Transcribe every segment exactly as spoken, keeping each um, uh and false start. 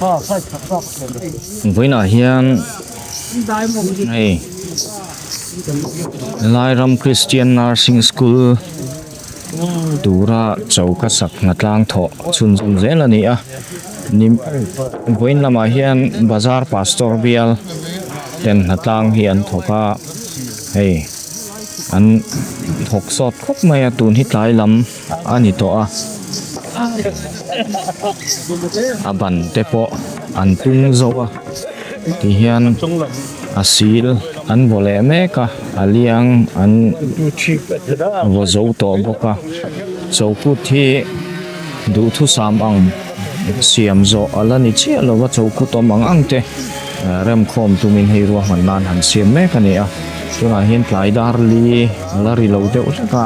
Vawiinah hian hei Lairam Christian Nursing School tura choka sak hnatlang thawh chhunzawm zel a ni a. Ni, vawiin lamah hian Bazar Pastor Bial ten hnatlang hi an thawk a, hei, an thawk sawt khawp mai a, tun hi tlai lam a ni tawh a. A ban te pawh an tung zo a. Ti hian a sil an vaw leh mek a, a liang an vaw zo tawh bawk a. Chokut hi duhthusam ang siam zawh a la ni chiah lo a, chokut awm ang ang te, eh, remkhawm tumin hei ruahman nan han siam mek a ni a. Tunah hian tlai dar li a la ri lo deuh hlek a,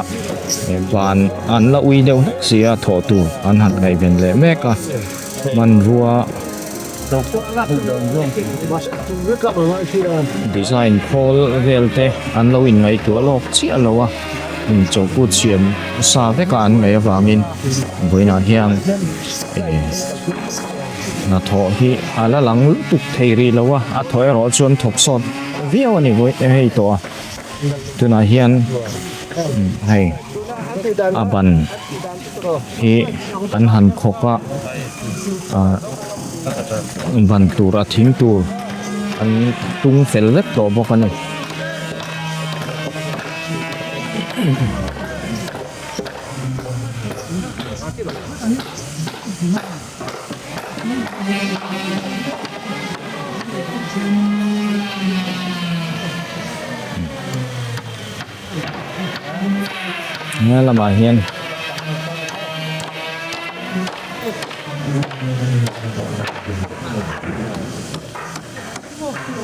eh, ban an la ui deuh hlek si a, thawh tur an han ngaihven leh mek a. Hmanrua design khawl vel te an lo inngaihtuah lawk chiah lo a, in chokut siam sa veka an ngaih avangin vawiinah hian, eh, hnathawh hi a la lang lutuk thei ri lo a, a thawh erawh chuan thawk sawt viau a ni vawi hei tawh a. Tunah hian, hei, a ban hi an han khawk a, a, ban tur a thing tur an tung fel vek tawh bawk a ni. He lamah hian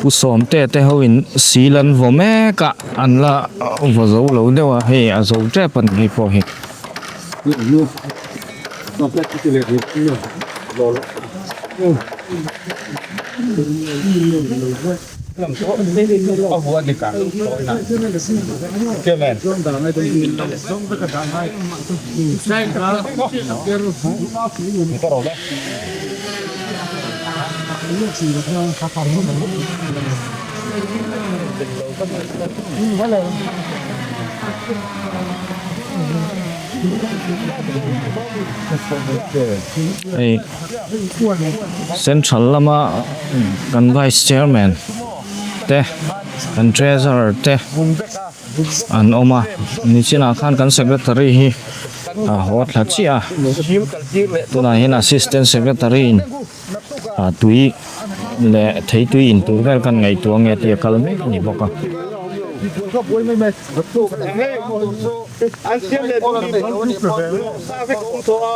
Pu Sawmte te ho in sil an vaw mek a, an la vaw zo lo deuh a, hei a zo tep a ni hei pawh hi. Hei, Central lama kan Vice Chairman te, kan Treasurer te an awm a, nichinah khan kan Secretary hi a haw thla chiah a, tunah hian Assistant Secretary in a, tui leh theitui in tur vel kan ngaihtuah nge tia kal mek a ni bawk a. An siam leh dum mi bang sa vek awm tawh a.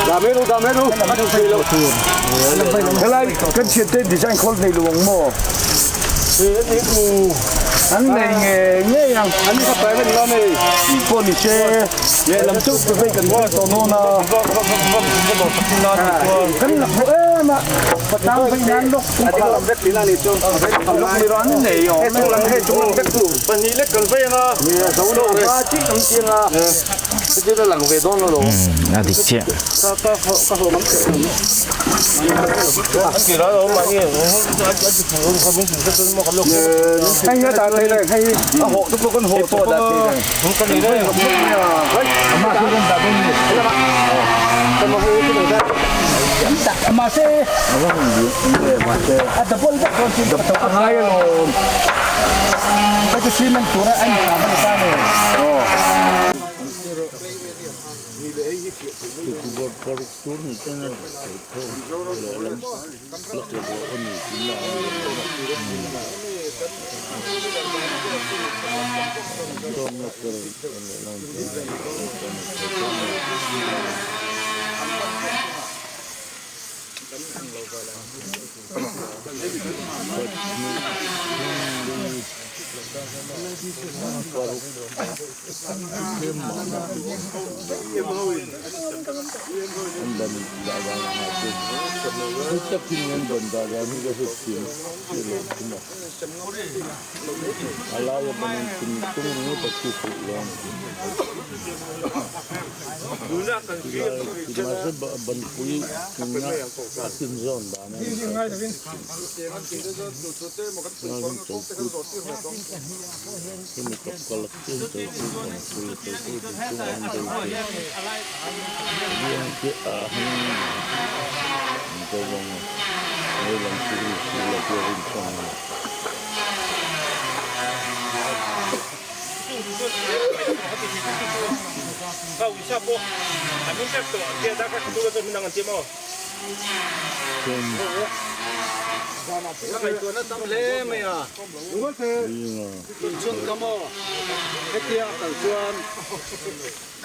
Dam e ru, dam e ru. Helai kan thiante design khawl nei lo ang maw? An nei nge nge ang. An ni kha private lo nei. Pawh ni se. Lehlam chauh ka vei kan vei tawh nawn a. Kan la khawh em a. Patang vei nan lawk tum kha. Lawk ni ran nei awm. Hei chung lam, hei chung lam vek tu. Pahnih lek kan vei ang a. Ni a zo lo ba chi kan ti ang a. Ti la lang ve dawn lo. Hmm, a dik chiah. Ka, ka, ka, ka hawh ngam thei. Hei, hei, ta thei le, hei. A hawh tu kan hawh tu kan. Mahse, a double vek dawn si. Double a ngai alawm. Ka chu cement tura an ta ban ta ni.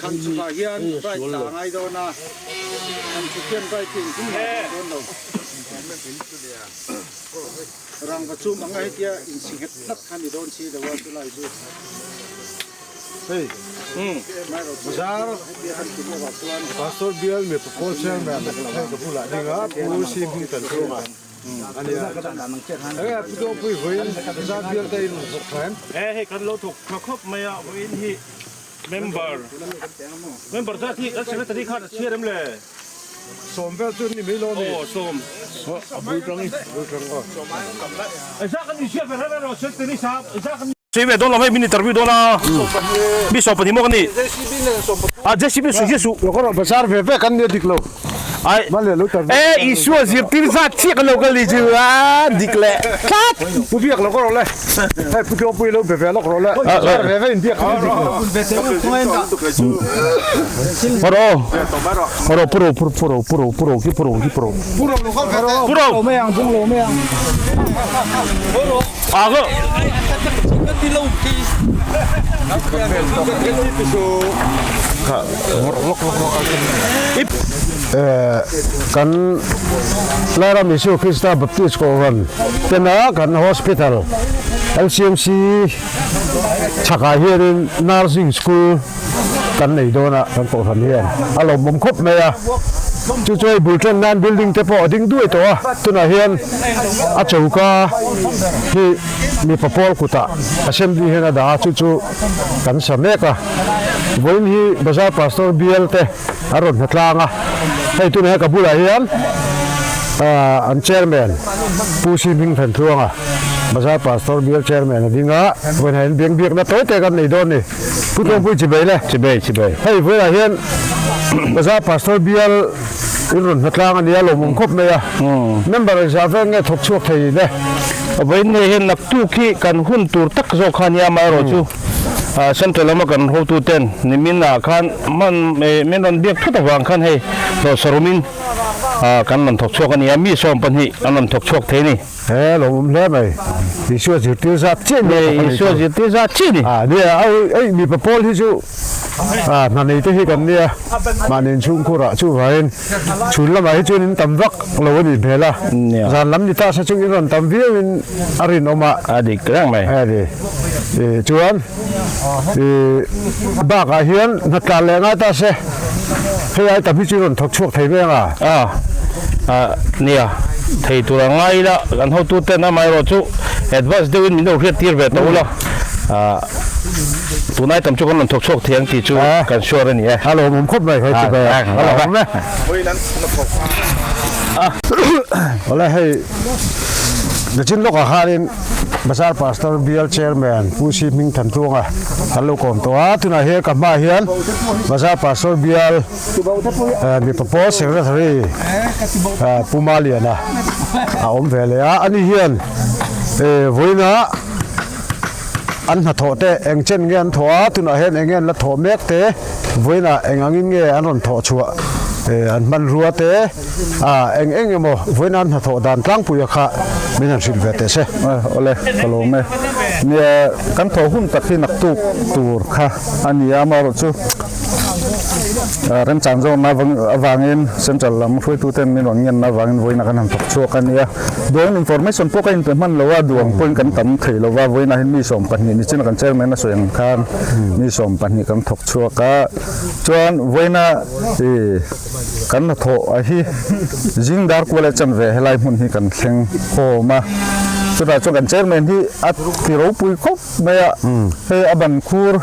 Kan chu kha hian bright la ngai dawn a. Kan chu hian bright in kum la dawn lo. Rangva chu a ngai tia in si het tak kha ni dawn si lo a chu lai chu. Hei. Hmm. Mai ro. Bazar. Hei han ti mo va chuan. Pastor Bial mi pawl chairman. Hei ka bula dinga. Pu si hung tan chu ma. Ani a. Eng a, Pu Tawngpui, vawiin Bazar Bial te in hawk thla em? E, hei kan lo thawk thla khawp mai a, vawiin hi member. Member zat hi kan secretary khan a chhiar em le? Sawm vel chu ni mai lo ni. Aw, sawm. Aw, a bul tang hi. Bul tang, aw. Ei zat kan ni chhiar ve reng reng lo, secretary sahab, ei zat kan Sui ve dawn lo, hei min interview dawn a. Mi sawm pahnih maw kan ni? A, J C B sui hi su. Lo ka rawh, bazar ve ve kan ni a dik lo. Ai. Ma le lo tar. E, Isua zirtir zat chiah kan lo kal ni chu a, dik le. Tlat. Pu Biak lo ka rawh le. Hei, Pu Tawngpui lo be ve lo ka rawh le. A, a. Bazar ve ve in biak kan ni dik lo. Puro. Puro, puro, puro, puro, puro, ki puro, ki puro. Puro lo ka ve ve. Puro. Lo mai ang, bung lo mai ang. Puro. Aga. Eh, kan Lalram Isu Krista Baptist Kohhran tena kan hospital, L C M C chhaka hianin nursing school kan nei dawn a, kan kohhran hian a lawmawm khawp mai a. Chu chu hei bul tlen nan building te pawh a ding duai tawh a, tunah hian a choka hi mipa pawl kutah assembly hian a dah a, chu chu kan sa mek a. Vawiin hi Bazar Pastor Bial te an rawn hnatlang a. Hei tunah hian ka bulah hian, ah, an chairman Pu Simhing Thantluanga, Bazar Pastor Bial chairman a ding a, vawiin hian biang biakna tawi te kan nei dawn ni. Pu Tawngpui, chibai le. Chibai, chibai. Hei, vawiinah hian Bazar Pastor Bial in rawn hnatlang a nia, lawmawm khawp mai a. Hmm. Member zah veng nge thawk chhuak thei le? A vawiin nei hian naktuk hi kan hun tur tak zawk kha nia, amaherawhchu, hmm, ah, central lama kan hotu ten nimin ah khan man, eh, min rawn biak thut avang khan hei, hlawhsa rumin, ah, kan rawn thawk chhuak a nia, mi sawm pahnih an rawn thawk chhuak thei ni. He, lawmawm hle mai. Isua zirtir zat chiah ni. Hei, Isua zirtir zat chiah ni. A, nia, ei, ei, mipa pawl hi chu, a, hna nei te hi kan nia. Mahni chhungkhurah chu vain, chhun lamah hi chuan in tam vak lo a nih hmel a. Nia. Zan lam ni ta se chu in rawn tam viauin a rinawm a. A dik reng mai. A ni. E, chuan, e, bakah hian hnatlan leh ngai ta se. Hei ai tam hi chu rawn thawk chhuak thei mai ang a. A, a, nia, thei tur a ngai la, kan hotu ten amaherawhchu advance deuhin min lo hriat tir ve ta ula. A, tunai tam chu kan rawn thawk chhuak thei ang tih chu, a, kan sure a ni e. A lawmawm khawp mai, hei, a, chibai a. A, a lawmawm e. Awle, hei, nichin lawkah khanin Bazar Pastor Bial Chairman Pu Simhing Thantluanga kan lo kawm tawh a, tunah hian ka hmaah hian Bazar Pastor Bial, eh, mipa pawl secretary, eh, Pu Maliana a awm ve leh a, ani hian, eh, vawiina an hnathawh te, eng chen nge an thawh a, tunah hian eng nge an la thawh mek te, vawiina eng angin nge an rawn thawh chhuah, eh, an hmanrua te, a, eng eng emaw vawiina an hnathawh dan tlangpuia kha min han hrilh ve teh se. A, awle, ka lawm e. Nia, kan thawh hun tak hi naktuk tur kha a ni a, amaherawhchu A, remchang zawngna vang, avangin Central lam hruaituten min rawn ngenna avangin vawiina kan han thawk chhuak a nia. Duang information pawh ka inpe hman lo a, duang pawhin kan tam thei lo va, vawiina hin mi sawm pahnih ni chin kan chairman a sawi ang khan, mi sawm pahnih kan thawk chhuak a. Chuan vawiina, e, kan hnathawh a hi zing dar kual a chanve helai hmun hi kan thleng khawm a. Chutah chuan kan chairman hi a ti ropui khawp mai a. Hei a ban khur,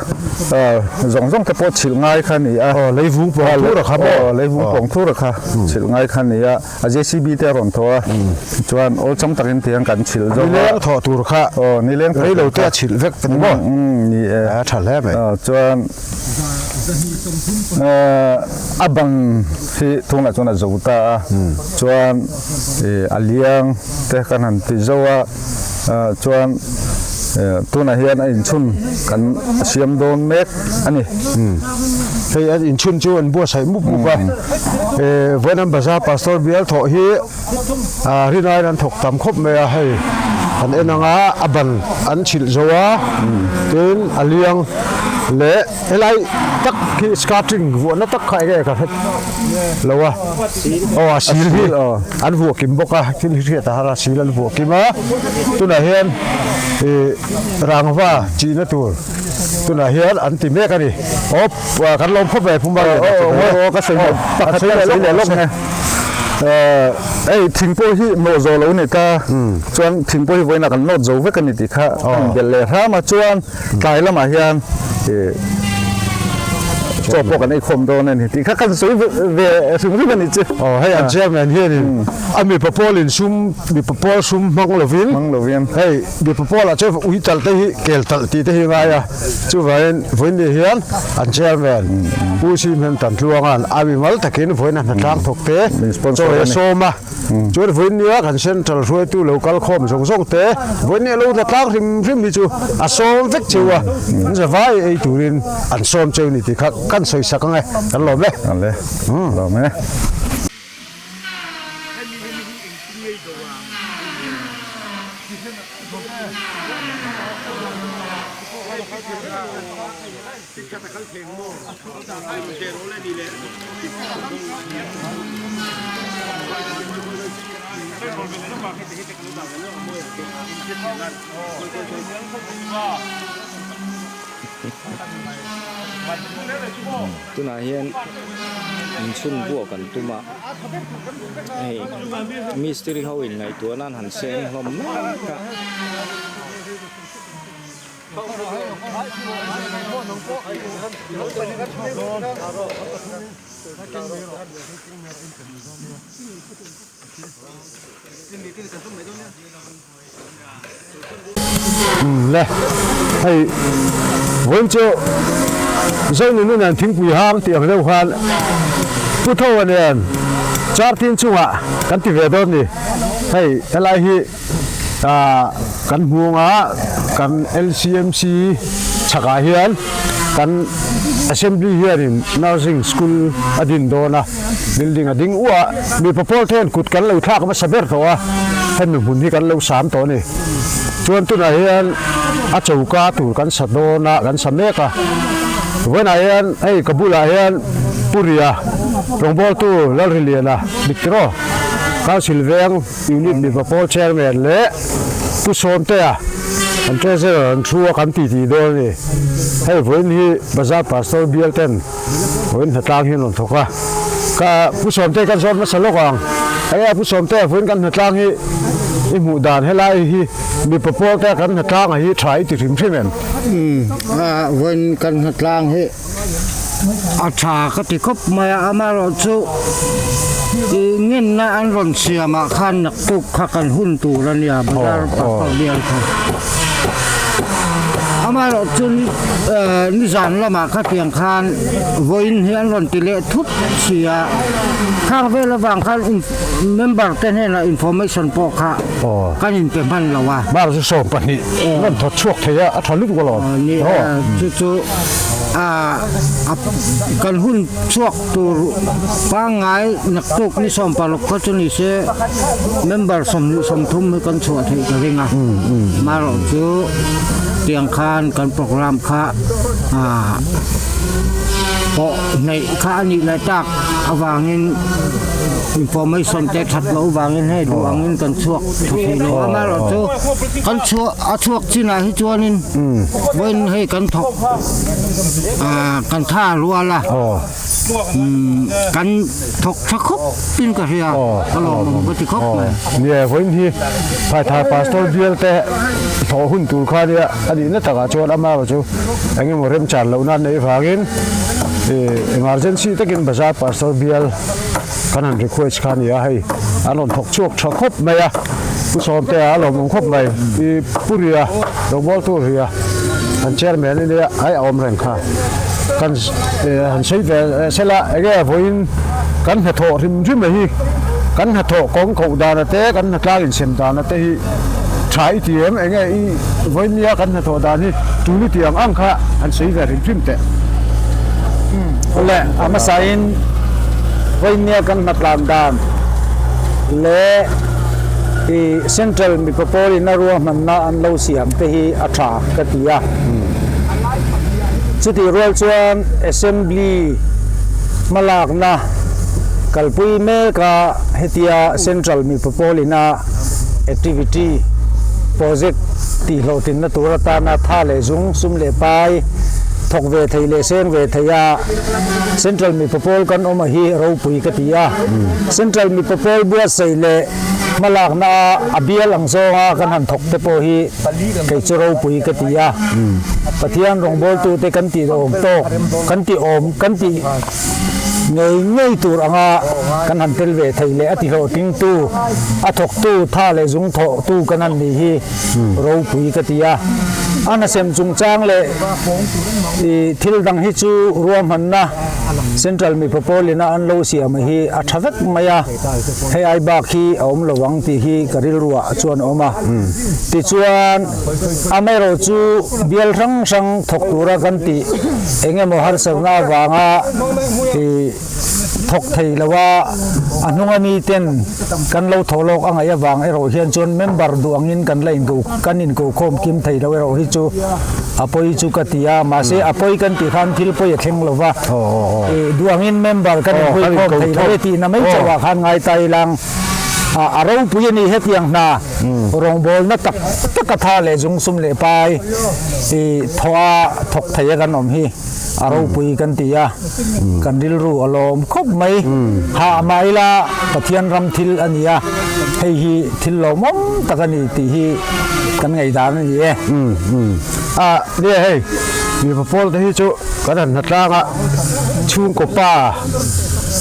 a, zawng zawng te pawh chhilh ngai kha ni a. Aw, leivung puang thur a kha maw? Aw, leivung puang thur a kha. Chhilh ngai kha ni a. A J C B te a rawn thaw a. Chuan awlsam takin tiang kan chhilh zo a. Nileng thaw tur kha. Aw, nileng thaw tur kha. Rei lo te a chhilh vek kan maw? Mm, mm, ni e. A ṭha hle mai. A, chuan, a, a ban hi tunah chuan a zo ta a. Chuan, e, a liang te kan han ti zo a. A, chuan, e, tunah hian a inchhun kan siam dawn mek a ni. Hei an inchhun chu an buatsaih mup mup a. E, vawiina Bazar Pastor bial thawh hi, a, rin aiin an thawk tam khawp mai a, hei. An en ang a, a ban an chhilh zo a. Tin, a liang leh helai tak hi skirting vuahna tak kha enge ka hre lo a. Aw, a sil hi. An vuah kim bawk a, thil hi hriat a har a, sil an vuah kim a. Tunah hian, e, rangva chihna tur. Tunah hian an ti mek a ni. Aw, kan lawm khawp mai, Pu Marlin. Aw, aw, aw, ka sawi leh, pakhat ka sawi leh lawk nge. Eh, ei, thing pawh hi mawh zo lo ni ta. Chuan thing pawh hi vawiina kan nawt zo vek a ni tih kha kan bel leh hram a, chuan tlai lamah hian, eh, chaw pawh kan ei khawm dawn a ni tih kha kan sawi ve, ve hrim hrim a ni chu. Aw, hei an chairman hianin a mipa pawl in sum, mipa pawl sum hmang lovin. Hmang lovin. Hei, mipa pawlah chuan ui talh te hi, kel talh tih te hi ngai a. Chuvangin, vawiin ni hian an chairman, Pu Simhen Tantluanga'n a mimal takin vawiina hnatlang thawk te chaw a sawm a. Chuan vawiin nia kan central hruaitu lo kal khawm zawng zawng te, vawiin nia lo hnatlang hrim hrim hi chu a sawm vek cheu a. An zavai ei turin an sawm cheu ni tih kha kan sawi sak ang e. Kan lawm e. Kan le. Lawm e. Tunah hian inchhun buak an tum a, hei, mistiri ho inngaihtuahna an han seng hlawm mek a. Le, hei, vawiin chu Zonuna'n thingpui hang tih ang deuh khan Pu Tho a nen, Chartin chungah kan ti ve dawn ni. Hei, helai hi, a, kan hmung a, kan L C M C chhakah hian kan assembly hianin nursing school a din dawn a. Building a ding uah, mipa pawl ten kut kan lo thlak hmasa ber tawh a, hemi hmun hi kan lo sam tawh a ni. Chuan tunah hian a choka tur kan sa dawn a, kan sa mek a. Vawiinah hian hei ka bulah hian Pu Ria, rawngbawltu Lalriliana, Victor, Council Veng Unit mipa pawl chairman leh Pu Sawmtea, an treasurer an thu a kan titi dawn a ni. Hei vawiin hi Bazar Pastor bial ten vawiin hnatlang hi an rawn thawk a. Ka Pu Sawmte kan zawt hmasa lawk ang. Hei a Pu Sawmte, vawiin kan hnatlang hi i hmuh dan helai hi mipa pawlte kan hnatlang a hi ṭha i ti hrim hrim em? Hmm, a, vawiin kan hnatlang hi a ṭha ka ti khawp mai a, amaherawhchu i ngenna an rawn siamah khan naktuk kha kan hun tur a nia, Bazar Pastor bial kha. Amaherawhchu, eh, nizan lamah kha tiang khan vawiin hi an rawn ti leh thut si a. Khang vel avang khan in-, member te hnena information pawh kha kan inpe hman lo a. Mar chu sawm pahnih rawn thawt chhuak thei a, a ṭha lut ngawt lo. Aw, ni, eh, chu chu, a, a, kan hun chhuak tur pangngai naktuk ni sawm paruk kha chu ni se, member sawmhnih sawmthum hi kan chhuah theih ka ring a. Amaherawhchu tiang khan kan program kha, a, Nei kha a ni le tak avangin information te that lo vangin hei duangin kan chhuak tha thei lo. Amaherawhchu kan chhuak, a chhuak china hi chuanin vawiin hei kan thawk, a, kan tha rual a. Aw. Hmm, kan thawk tha khawpin ka hria. Aw, ka lawmawm ka ti khawp mai. Ni e, vawiin hi Phaithar Pastor Bial te thaw hun tur kha nia, a nihna takah chuan amaherawhchu engemaw remchan lohna nei vangin, eh, emergency takin Bazar Pastor Bial kan han request kha nia hei. An rawn thawk chhuak tha khawp mai a. Pu Sawmtea a lawmawm khawp mai. I Pu Ria, Rawngbawltu Ria, an chairman a nia, ai a awm reng kha. Kan, eh, han sawi ve, eh, sela, enge vawiin kan hnathawh hrim hrim a hi, kan hnathawh kawng koh dan a te, kan hnatlangin sem dan a te hi, tha i ti em, enge i vawiin nia kan hnathawh dan hi, tul i ti ang ang kha, han sawi ve hrim hrim teh. Awle, a hmasain vawiin nia kan hnatlan dan le i Central mipa pawlin a ruahmanna an lo siam te hi a tha ka ti a. Chuti rual chuan assembly hmalakna kalpui mek a hetia Central mipa pawlin a activity project tihhlawhtlinna tur atana tha leh zung, sum leh pai thawk ve thei leh seng ve thei a Central mipa pawl kan awm a hi ropui ka ti a. Central mipa pawl buatsaih leh hmalakna a, a bial ang zawnga kan han thawk te pawh hi kei chu ropui ka ti a. Pathian rawngbawltu te kan ti awm tawk, kan ti awm, kan ti ngei ngei tur anga kan han tel ve thei leh a tihhlawhtling tu, a thawktu, tha leh zung thawhtu kan han nih hi ropui ka ti a. A nasem chungchang leh i thil dang hi chu ruahmanna Central mipa pawlin a an lo siam a hi a tha vek mai a. Hei ai bak hi a awm lo ang tih hi ka rilruah chuan a awm a. Tichuan amaherawhchu bial hrang hrang thawk tura kan tih engemaw harsatna avanga i thawk thei lo a, a hnunga miten kan lo thawhlawk a ngaih avang erawh hian chuan member duh angin kan la inko, kan inko khawm kim thei lo erawh hi chu a pawi chu ka ti a, mahse a pawi kan tih khan thil pawi a thleng lo va. Aw, aw, aw. Eh, duh angin member kan inko khawm thei lo e tihna mai chauhah khan ngai ta ilang. A, a ropui a ni hetiang hna. Rawngbawlna tak taka tha leh zung, sum leh pai i thaw a thawk thei a kan awm hi a ropui kan ti a, kan rilru a lawm khawp mai. Ha, ama ila Pathian ram thil a ni a, hei hi thil lawmawm tak a ni tih hi kan ngaihdan a ni e. A, ni e hei, mipa pawl te hi chu kan han hnatlang a, chhungkaw pa,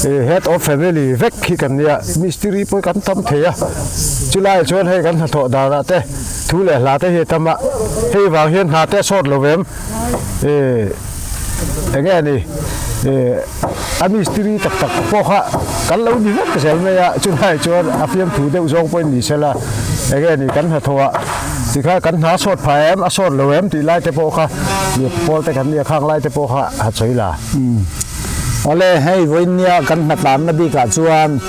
eh, head of family vek hi kan nia, mistiri pawh kan tam thei a. Chulai chuan hei kan hnathawh dan a te, thu leh hla te hi tam a. Hei vang hian hna te a sawt lo em? Eh, eng nge ni? Eh, a mistiri tak tak pawh kha kan lo ni vek zel mai a, chulai chuan a fiamthu deuh zawng pawhin ni sela, eng nge ni kan hnathawh a, ti kha kan hna sawt pha em, a sawt lo em tih lai te pawh kha, mi pawl te kan nia, khang lai te pawh kha a sawi la. Awle, hei vawiin nia kan hnatlanna bikah chuan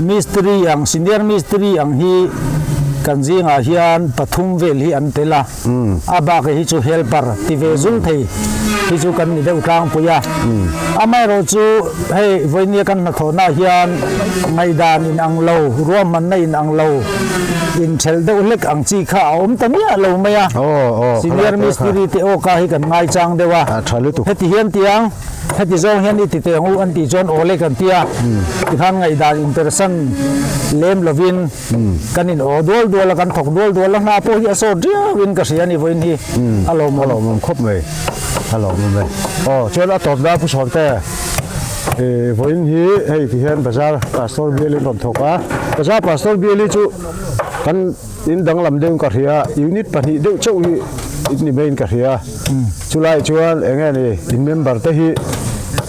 mistiri ang, senior mistiri ang hi kan zingah hian pathum vel hi an tel a. A bak hi chu helper ti ve zul thei hi chu kan ni deuh tlangpui a. Amaherawhchu hei vawiin nia kan hnathawhna hian ngaihdan in ang lo, ruahmanna in ang lo, inchhelh deuh hlek ang chi kha a awm ta miah lo mai a. Aw, aw, senior mistiri te awka hi kan ngai chang deuh a. A ṭha lutuk. Heti hian tiang, heti zawng hian i ti teng u an tih chuan awle kan ti a. Tikhan ngaihdan interesan lem lovin kan in aw dual dual a, kan thawk dual dual a, hna pawh hi a sawt riauin ka hria ni vawiin hi. A lawmawm. A lawmawm khawp mai. A lawmawm mai. Aw, chuan a tawpna Pu Sawmtea, eh, vawiin hi hei ti hian Bazar Pastor Bialin rawn thawk a. Bazar Pastor Bial hi chu kan in danglam deuhin ka hria, unit pahnih deuh chauh hi in ni maiin ka hria. Chulai chuan eng nge ni, in member te hi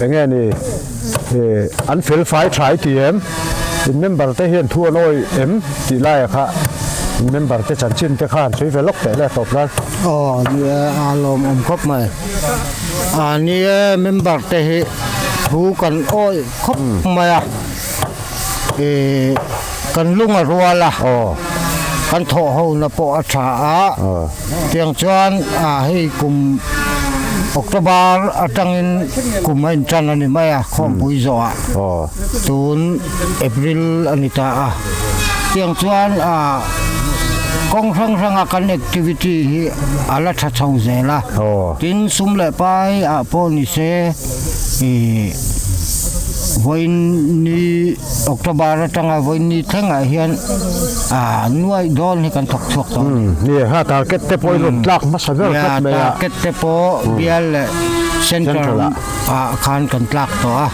eng nge ni, eh, an fel fai ṭha i ti em? In member te hian thu an awih em tih laia kha in member te chanchin te khan sawi ve lawk teh le tawp nan. Aw, ni e, a lawmawm khawp mai. A ni e, member te hi thu kan awih khawp mai a. E, kan lung a rual a. Aw. Kan thawh hona pawh a ṭha a. Aw. Tiang chuan, a, hei kum October atangin kum a inṭan a ni mai a, khawmpui zaw a. Aw. Tun April a ni ta a. Tiang chuan, a, kawng hrang hranga kan activity hi a la ṭha chho zel a. Aw. Tin sum leh pai ah pawh ni se, i, vawiin ni October atanga vawiin ni thlengah hian, a, nuai dawn hi kan thawk chhuak tawh. Hmm, ni ha target te pawh i rawn tlak hmasa ber khat mai a. Target te pawh bial leh central ah khan kan tlak tawh a.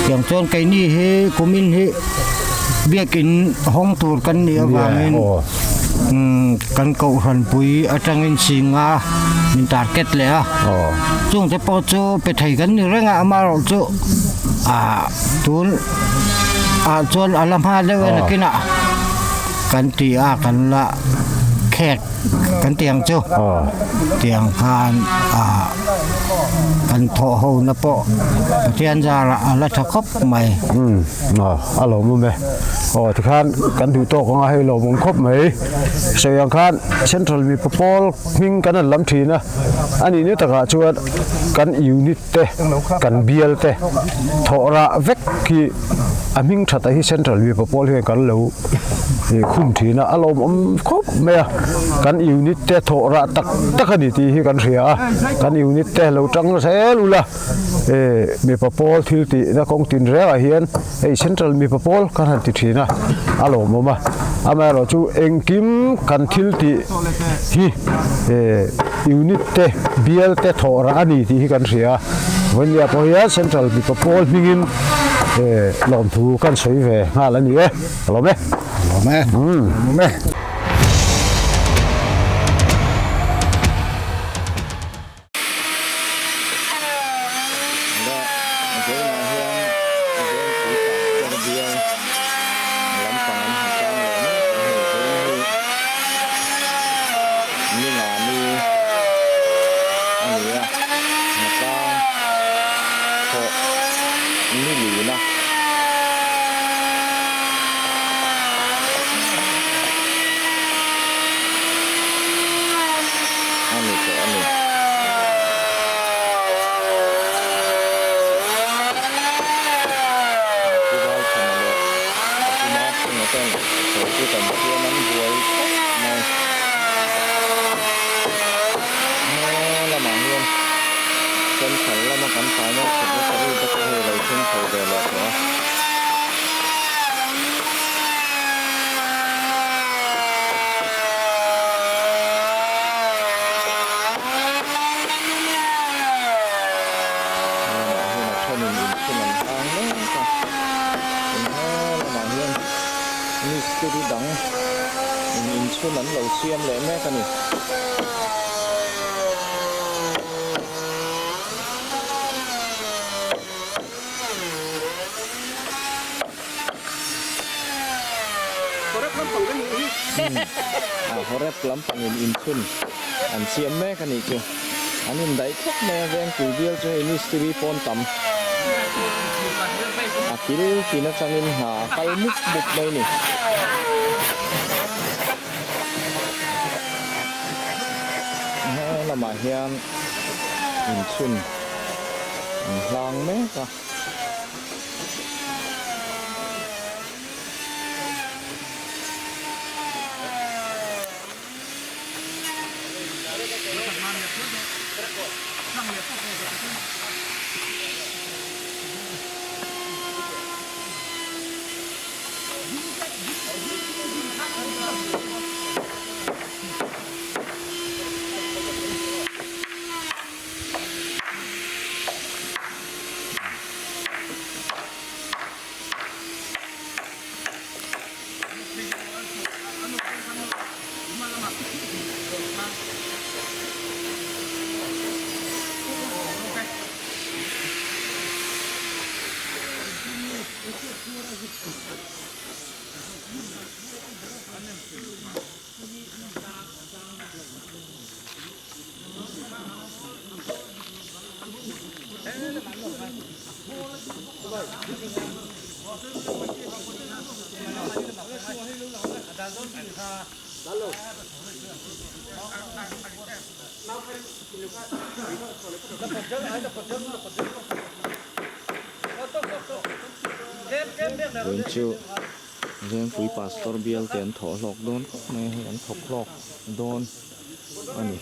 Tiang chuan keini hi kumin hi biakin hawng tur kan nih avangin, hmm, kan kohhranpui atangin singa min target leh a. Aw. Chungte pawh chu pe thei kan ni reng a, amaherawhchu, a, tun, a, chuan a la hma deuh a nakinah kan ti a, kan la khek kan tiang chu. Aw. Tiang khan, a, kan thawh hona pawh Pathian zara a la ṭha khawp mai. Hmm. Aw, a lawmawm e. Aw, tikhan kan duh tawk anga hei lawmawm khawp mai. Sawi ang khan Central mipa pawl hming kan han lam ṭhin a. A nih ni takah chuan kan unit te, kan bial te, thawh rah vek hi a hming ṭhat a hi Central mipa pawl hian kan lo, eh, khum ṭhin a, a lawmawm khawp mai a. Kan unit te thawh rah tak tak a ni tih hi kan hria a. Kan unit te lo ṭang zel ula. Eh, mipa pawl thil tihna kawng tin rengah hian, hei Central mipa pawl kan han ti ṭhin a, a lawmawm a. Amaherawhchu engkim kan thil tih hi, eh, unit te, bial te thawh rah a ni tih hi kan hria a. Vawiin nia pawh hian Central mipa pawl hmingin, eh, lawmthu kan sawi ve nghal a ni e. A lawm e. A lawm e. Hmm. A lawm e. Dah, tunah hian veng pui tak char bial lampang an ha tlang leh mek a, hei veng hi ni nga ni a ni a, ha tlang pawh ni lina. A ni tawh a ni. Pu Lalthang leh Pu Marthanga ten sawi chu kan thiam an buai mai. He lamah hian Central lama kan fai nawk chhuk a, ka ri te pawh hei lo thleng tho ve leh tawh a. Lamah hian a ṭhenin inchhun an hang mek a. Tin, he lamah hian mistiri dang in inchhun an lo siam leh mek a ni. Horeb lampang kan nih hi. Hmm. A, Horeb lampangin inchhun an siam mek a nih chu. An indaih khawp mai a, veng pui bial chu hei mistiri pawn tam. A kil tin aṭangin hna a kal mup mup mai ni. He lamah hian inchhun an hlang mek a. Vawiin chu Vengpui Pastor bial te an thaw hlawk dawn khawp mai, an thawk hlawk dawn a ni.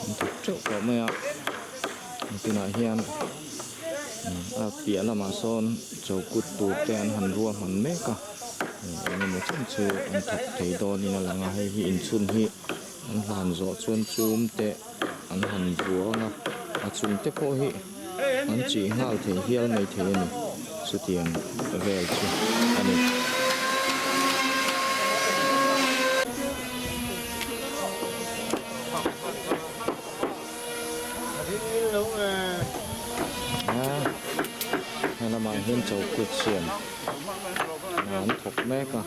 An thawk ṭheuh khawp mai a. Tunah hian, um, a piah lamah sawn chokut tur te an han ruahman mek a. Um, engemaw chen chu an thawk thei dawnin a lang a, hei hi inchhun hi an hlan zawh chuan chum te an han vuah ang a, a chung te pawh hi an chih nghal thei hial mai thei a ni. Chutiang vel chu a ni. A, he lamah hian chokut siam an thawk mek a.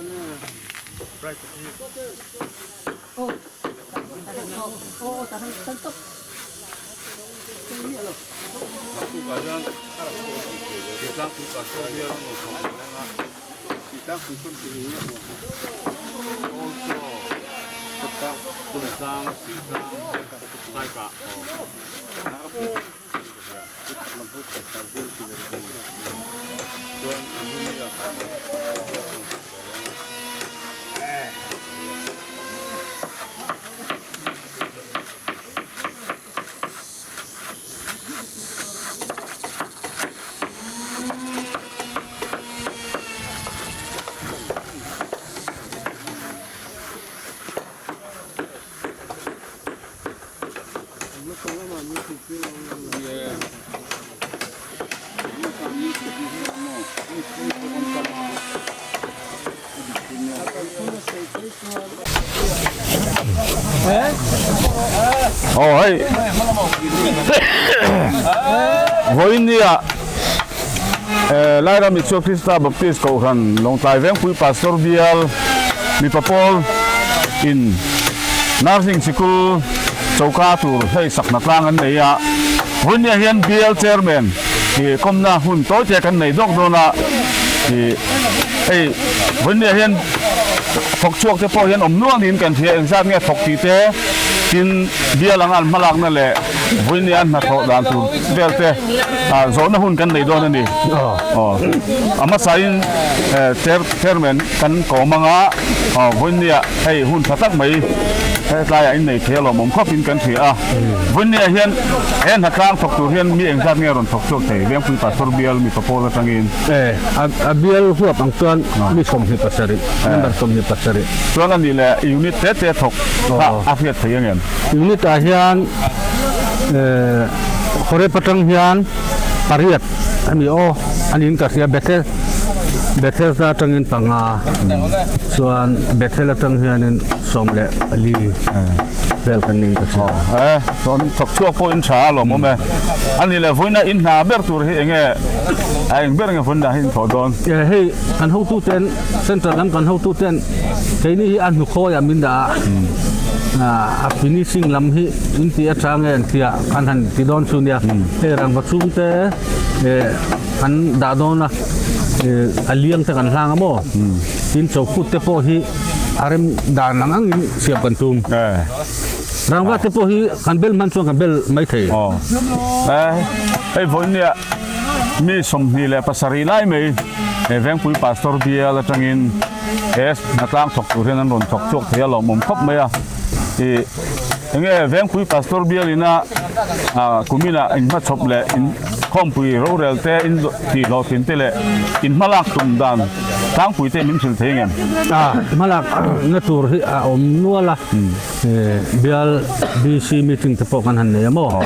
Aw, hei. Vawiin nia, eh, Lairam Isua Krista Baptist Kohhran Lawngtlai Vengpui Pastor Bial mipa pawl in nursing sikul choka tur hei sakna tlang an nei a. Vawiin nia hian bial chairman, eh, kawmna hun tawi te kan nei dawk dawn a. Eh, hei, vawiin nia hian thawk chhuak te pawh hian awm nual niin kan hria, engzat nge thawk tih te, tin bial anga an hmalakna leh vawiin nia an hnathawh dan tur vel te, a, zawhna hun kan nei dawn a ni. Aw. Aw. A hmasain, eh, chair-, chairman kan kawm anga, aw, vawiin nia hei hun ṭha tak mai, he tlaiah in nei thei alawm awm khawpin kan hria a. Vawiin nia hian he hnatlang thawk tur hian mi engzat nge rawn thawk chhuak thei, Vengpui Pastor Bial mipa pawl aṭangin? Eh, a, a bial huap ang chuan, ah, mi sawmhnih pasarih, eh, member sawmhnih pasarih. Chuan a nih leh unit te te thawk, oh, kha a hriat theih ang em? Unit ah hian, eh, Horeb aṭang hian pariat a ni aw, a niin ka hria, Bethel, Bethel aṭangin panga, chuan Bethel aṭang hianin sawm leh pali. Eh. Vel kan ning ka hria. Oh, eh, chuan thawk chhuak pawh in ṭha alawm awm e. A nih leh vawiina in hna ber tur hi eng nge, a eng ber nge vawiina hi in thawh dawn? Eh, hei, kan hotu ten, central lam kan hotu ten, keini hi a hnu khawi a min dah a. Hmm. Ah, a finishing lam hi in ti a ṭha nge an tia, kan han ti dawn chu nia. Hmm. Hei, rangva chung te, eh, kan dah dawn a, eh, a liang te kan hlang a maw? Hmm. Tin, chokut te pawh hi a rem dan ang angin siam kan tum. Eh. Rangva te pawh hi kan bel hman chuan kan bel mai thei. Oh. Eh, hei vawiin nia mi sawmhnih leh pasarih lai mai, eh, Vengpui Pastor Bial aṭangin, eh, hnatlang thawk tur hian an rawn thawk chhuak thei alawm awm khawp mai a. I, eng nge Vengpui Pastor Bial ina, ah, kumina in hmachhawp leh in khawmpui rorel te, in tihhlawhtlin te leh in hmalak tum dan tlangpui te min hril thei ang em? Ah, hmalak, ah, na tur hi a awm nual a. Hmm. Eh, bial B C meeting te pawh kan han nei a maw? Oh.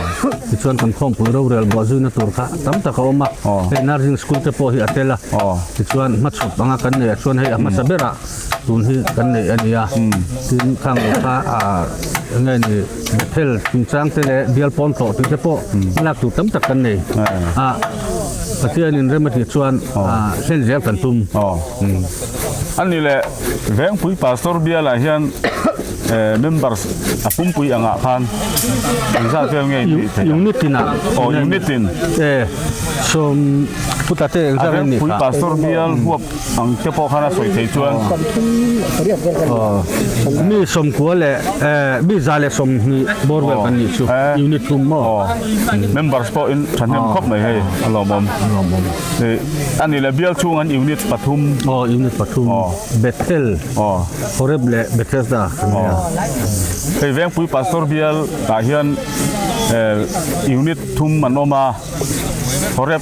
Tichuan kan khawmpui rorel buah zuina tur kha tam tak a awm a. Oh. Hei nursing school te pawh hi a tel a. Oh. Tichuan hmachhawp anga kan nei a chuan hei a hmasa ber a tun hi kan nei a ni a. Hmm. Tin khang lo kha, a, nge ni, Bethel chungchang te leh bial pawn tlawh tih te pawh, hmm, lak tur tam tak kan nei. Ah. A, Pathianin rem a tih chuan, oh, a, hlen zel kan tum. Oh. Hmm. A nih leh, Vengpui Pastor Bial ah hian, eh, members a pumpui angah khan engzat vel nge in tih theih? Unit ina. Oh, unit in. Eh, sawm, Puta te, a exam ni Vengpui kha. Pastor bial huap ang te pawh khan a sawi thei chuan. Oh. Mi sawmkua le, eh, mi za le sawmhnih bawr vel kan ni chu. Eh. Unit thum maw. Oh. Members pawh in thahnem khawp mai hei. A lawmawm. A lawmawm. Eh, a ni le bial chhung an unit pathum. Oh, unit pathum. Oh. Bethel. Oh. Horeb le Bethesda. Oh. Hei Vengpui Pastor bial ah hian, eh, unit thum an awm a. Horeb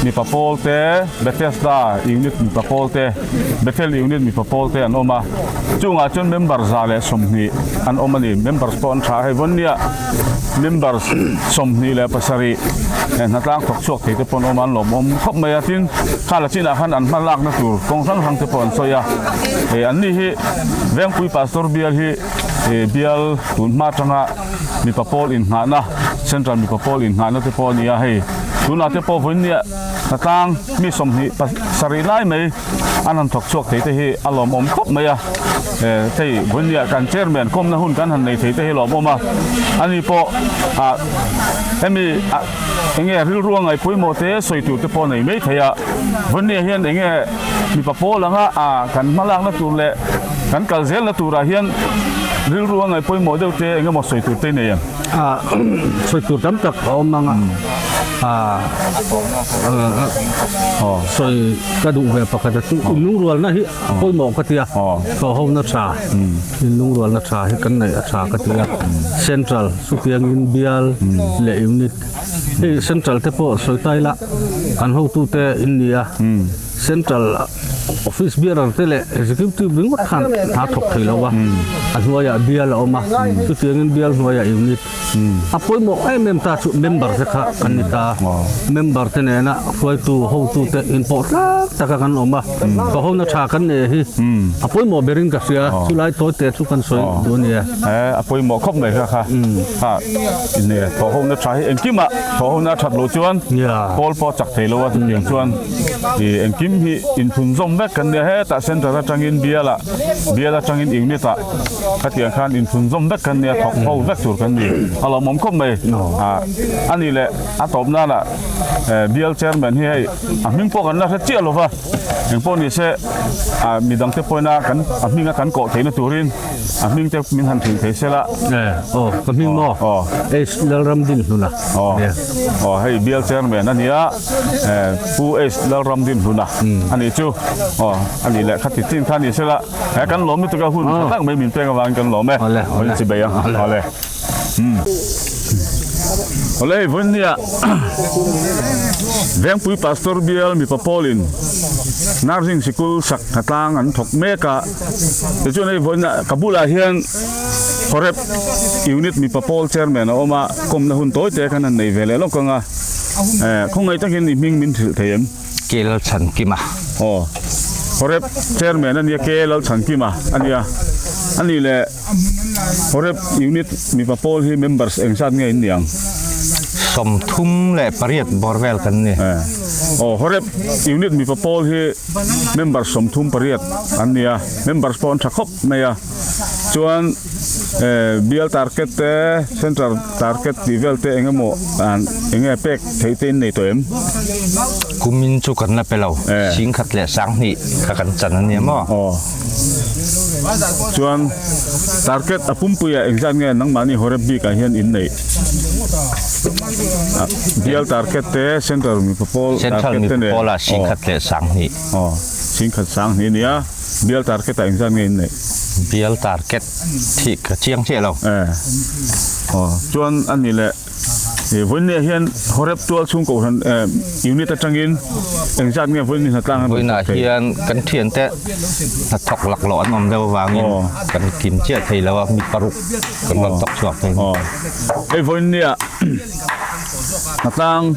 mipa pawl te, Bethesda unit mipa pawl te, Bethel unit mipa pawl te an awm a. Chungah chuan member za leh sawmhnih an awm a ni. Members pawh an ṭha hei vawn nia. Members sawmhnih leh pasarih, eh, hnatlang thawk chhuak thei te pawh an awm a, an lawmawm khawp mai a. Tin, kha la chinah khan an hmalakna tur kawng hrang hrang te pawh an sawi a. Eh, an ni hi Vengpui Pastor bial hi, eh, bial tun hma aṭanga mipa pawl innghahna, Central mipa pawl innghahna te pawh a ni a hei. Tunah te pawh vawiin nia hnatlang mi sawmhnih pasarih lai mai an han thawk chhuak thei te hi a lawmawm khawp mai a. Eh, hei vawiin nia kan chairman kawmna hun kan han nei thei te hi lawmawm a. Ani pawh, a, hemi, a, enge rilru a ngai pawimawh te sawi tur te pawh nei mai thei a. Vawiin nia hian enge mipa pawl anga, a, kan hmalakna tur leh kan kal zelna turah hian rilru a ngai pawimawh deuh te engemaw sawi tur te nei em? A, sawi tur tam tak a awm ang a. A, a, a, sawi ka duh ve pakhat a chu, in lungrualna hi a pawimawh ka tia. Thawhhona ṭha. In lungrualna ṭha hi kan nei a ṭha ka tia. Central, chutiangin bial leh unit. Hei Central te pawh sawi ta ila, kan hotute in ni a. Central office bearer te leh executive ringawt khan hna thawk thei lo a. A hnuaiah bial a awm a. Chutiangin bial hnuaiah unit. A pawimawh em em ta chu member te kha kan ni ta. Member te nena hruaitu, hotute inpawh tlak taka kan awm a. Thawhhona ṭha kan nei hi. A pawimawh berin ka hria. Chulai tawite chu kan sawi duh a nia. Eh, a pawimawh khawp mai kha kha. Ha, in, eh, thawhhona ṭha hi engkimah thawhhona ṭhat loh chuan pawl pawh chak thei lo a, chutiang chuan, i, engkim hi inhlun zawm vek kan nia, hetah Central aṭangin biala, bial aṭangin unit-a, khatiang khan inhlun zawm vek kan nia, thawk ho vek tur kan ni. A lawmawm khawp mai. A, a ni leh, a tawp nana, eh, bial chairman hi hei, a hming pawh kan la hre chiah lo va. Engpawh ni se, a, midang te pawhin a kan, a hminga kan kawh theihna turin, a hming te min han hrilh thei sela. Eh, aw, ka hming maw? Aw. H Lalramdinhluna. Aw. Aw, hei bial chairman a nia, eh, Pu H Lalramdinhluna. A ni chu. Aw, a ni leh khati chin kha ni sela. Eh, kan lawm lutuk a, hun ṭha tak mai min pek avangin kan lawm e. Awle, awle. Awle. Hmm. Awle, vawiin nia, Vengpui Pastor bial mipa pawlin Nursing Sikul sak hnatlang an thawk mek a. Tichuan hei vawiin nia, ka bulah hian Horeb Unit mipa pawl chairman a awm a, kawmna hun tawite kan han nei ve leh lawk ang a. Eh, khawngaih takin i hming min hrilh thei em? K Lalchhankima. Aw. Horeb chairman a nia, K Lalchhankima a nia. A ni leh, Horeb Unit mipa pawl hi members engzat nge in ni ang? Sawmthum leh pariat bawr vel kan ni. Eh. Aw, Horeb Unit mipa pawl hi members sawmthum pariat an nia. Members pawh an ṭha khawp mai a. Chuan, eh, bial target te, central target tih vel te engemaw, an, enge pek theih te in nei tawh em? Kumin chu kan la pe lo. Eh. Singkhat leh sanghnih kha kan chan a nia maw? Aw. Chuan target a pumpuia engzat nge nangmahni Horeb bikah hian in nei? Ah, bial target te, central mipa pawl target te nen. Central mipa pawla singkhat leh sanghnih. Aw, singkhat sanghnih nia. Bial target-a engzat nge in nei? Bial target thih ka chiang chiah lo. Eh. Aw, chuan a ni leh, eh, vawiin nia hian Horeb tual chhung kohhran, eh, unit aṭangin engzat nge vawiin hnatlang an... Vawiinah hian kan ṭhiante hnathawk laklawh an awm deuh avangin kan kim chiah thei lo a, mi paruk kan rawn thawk chhuak thei. Aw. Hei vawiin nia hnatlang,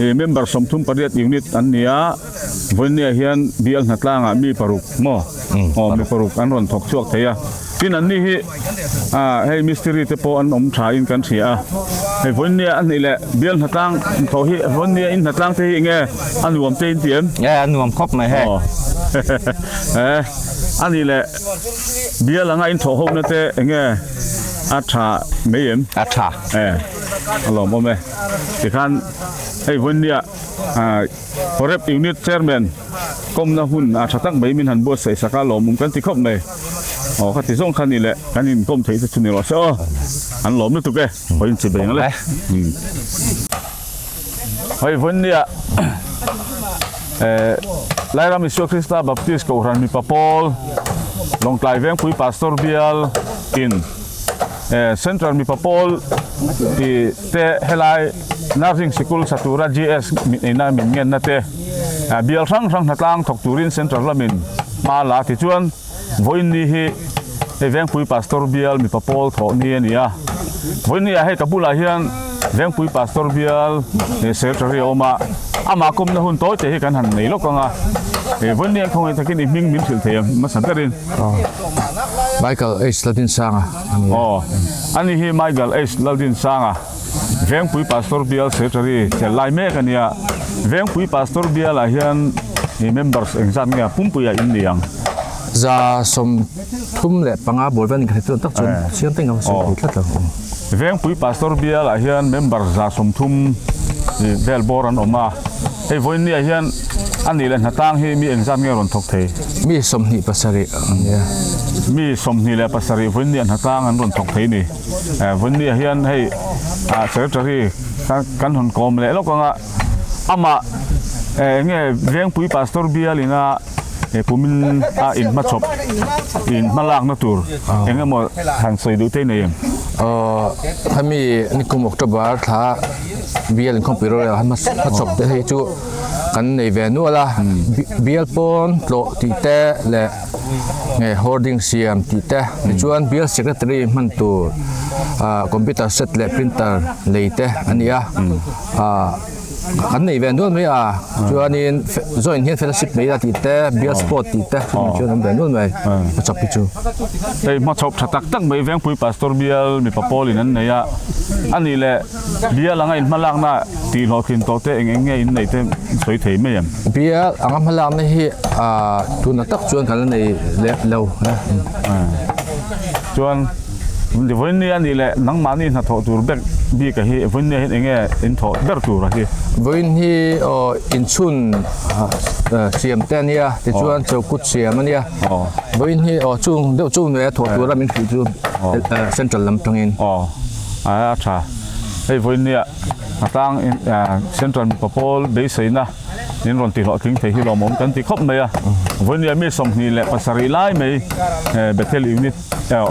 eh, member sawmthum pariat unit an ni a. Vawiin nia hian bial hnatlangah mi paruk maw? Mm, aw, mi paruk an rawn thawk chhuak thei a. Tin, an ni hi, a, hei mistiri te pawh an awm ṭhain kan hria a. Hei vawiin nia a ni leh, bial hnatlang thaw hi, vawiin nia in hnatlang te hi enge a nuam te in ti em? Eh, a nuam khawp mai hei. Aw. Eh, a ni leh, bial anga in thawhhona te enge a ṭha mai em? A ṭha. Eh, a lawmawm e. Tikhan, hei vawiin nia, A, Horeb Unit Chairman kawmna hun a ṭha tak mai min han buatsaih sak a, lawmum kan ti khawp mai. Aw, kha ti zawng kha ni le, kan inkawm thei te chu ni raw se aw. An lawm lutuk e. Hoi in chi beng le. Hmm. Hoi, vawiin nia, eh, Lairam Isua Krista Baptist Kohran mipa pawl, Lawngtlai Vengpui Pastor Bial in, eh, Central mipa pawl, i te helai Nursing School Satura G S mi, ina min ngenna te, eh, bial hrang hrang hnatlang thawk turin Central lamin hma la ti chuan, vawiin ni hi, eh, Vengpui Pastor Bial mipa pawl thaw ni a ni a. Vawiin ni a hei ka bulah hian Vengpui Pastor Bial, eh, Secretary a awm a. Ama kawmna hun tawi te hi kan han nei lawk ang a. Eh, vawiin ni ang khawngei takin i hming min hrilh thei em, hmasa berin. Oh. Michael H Laldinsanga. Aw, ani hi Michael H Laldinsanga. Vengpui Pastor Bial Secretary tel lai mek a nia. Vengpui Pastor Bial ah hian i members engzat nge a pumpuia in ni ang? Za sawmthum leh panga bawr vel ni ka hre tawh tak chuan, eh, chiang teng ang sawm tlat lo. Vengpui Pastor Bial ah hian member za sawmthum, eh, vel bawr an awm a. Hei vawiin ni ah hian a ni leh hnatlang hi mi engzat nge rawn thawk thei? Mi sawmhnih pasarih. Yeah. Mi sawmhnih leh pasarih vawiin ni ah hnatlang an rawn thawk thei ni. Eh, vawiin ni ah hian hei, ah, secretary kan, kan han kawm leh lawk ang a. Amah, eh, enge Vengpui Pastor Bial ina, eh, kumin a inhmachhawp, inhmalakna tur, ah, eng emaw han sawi duh te nei em? Ah, khami nikum October thla bial inkhawmpui ro le hma, hmachhawp te hi chu kan nei ve nual a. Hmm. Bi-, bial pawn tlawh tih te leh nge hoarding siam tih te, tichuan bial secretary hman tur, ah, computer set leh printer lei te a ni a. Hmm. Ah, kan nei ve nual mai a. Chuanin fe-, join hian fellowship nei a tih te, bial sport tih te, chuan an ve nual mai. Ah. Hmachhawp hi chu. Hei, hmachhawp ṭha tak tak mai Vengpui Pastor Bial mipa pawlin an nei a. A ni leh, bial anga inhmalakna tihhlawhtlin tawh te eng eng nge in nei te sawi thei mai em? Bial anga hmalakna hi, a, tuna tak chuan kan la nei leh lo. A. Chuan, vawiin ni a ni leh, nangmahni hnathawh tur bek bik a hi, vawiin ni hian eng nge in thawh ber tur a hi? Vawiin hi, aw, inchhun, a, a, siam te a nia, tichuan chokut siam a nia. Aw. Vawiin hi, aw, chung deuh chung mai a thawh tura min hrilh chu, aw, eh, central lam aṭangin. Aw, a, a ṭha. Hei vawiin nia, a tang in, a, central mipa pawl beiseina in rawn tihlawhtling thei hi lawmawm kan ti khawp mai a. Vawiin nia mi sawmhnih leh pasarih lai mai, eh, Bethel unit, eh,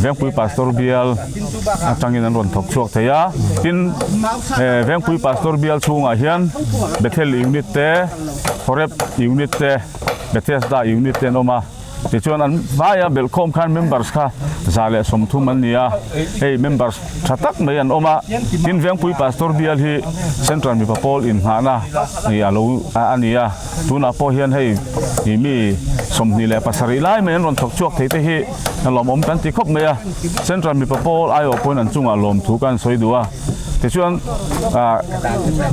Vengpui Pastor Bial aṭangin an rawn thawk chhuak thei a. Tin, eh, Vengpui Pastor Bial chhungah hian Bethel unit te, Horeb unit te, Bethesda unit te an awm a. Tichuan an hmaia belhkhawm khan members kha za leh sawmthum an ni a. Hei members ṭha tak mai an awm a. Tin Vengpui Pastor Bial hi Central mipa pawl innghahna ni a lo a, a ni a. Tunah pawh hian hei i mi sawmhnih leh pasarih lai mai an rawn thawk chhuak thei te hi a lawmawm kan ti khawp mai a. Central mipa pawl aiawh pawhin an chungah lawmthu kan sawi duh a. Tichuan, a,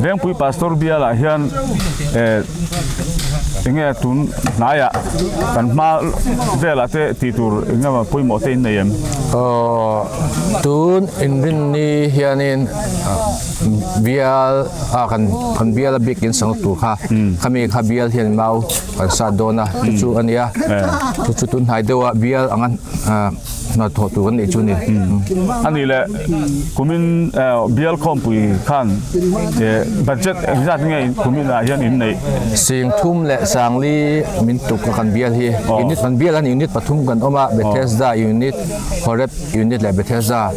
Vengpui Pastor Bialah hian, eh, enge tun hnaia kan hma vela te ti tur engemaw pawimawh te in nei em? Aw, tun inrinni hianin, a, bial, a, kan, kan biala bik in sang tur kha. Hmm. Khami kha bial hian mau kan sat dawn a. Hmm. Chu chu a nia. Eh. Chu chu tun hnai deuha bial ang an a, hnathawh tur kan neih chu ni. Hmm. A ni leh, kumin, eh, bial khawmpui khan, eh, budget exact nge in kuminah hian in neih? Sing thum leh sang li min tuk a kan bial hi. Oh. Unit, kan bial an unit pathum kan awm a, oh, Bethesda unit, Horeb unit leh Bethesda.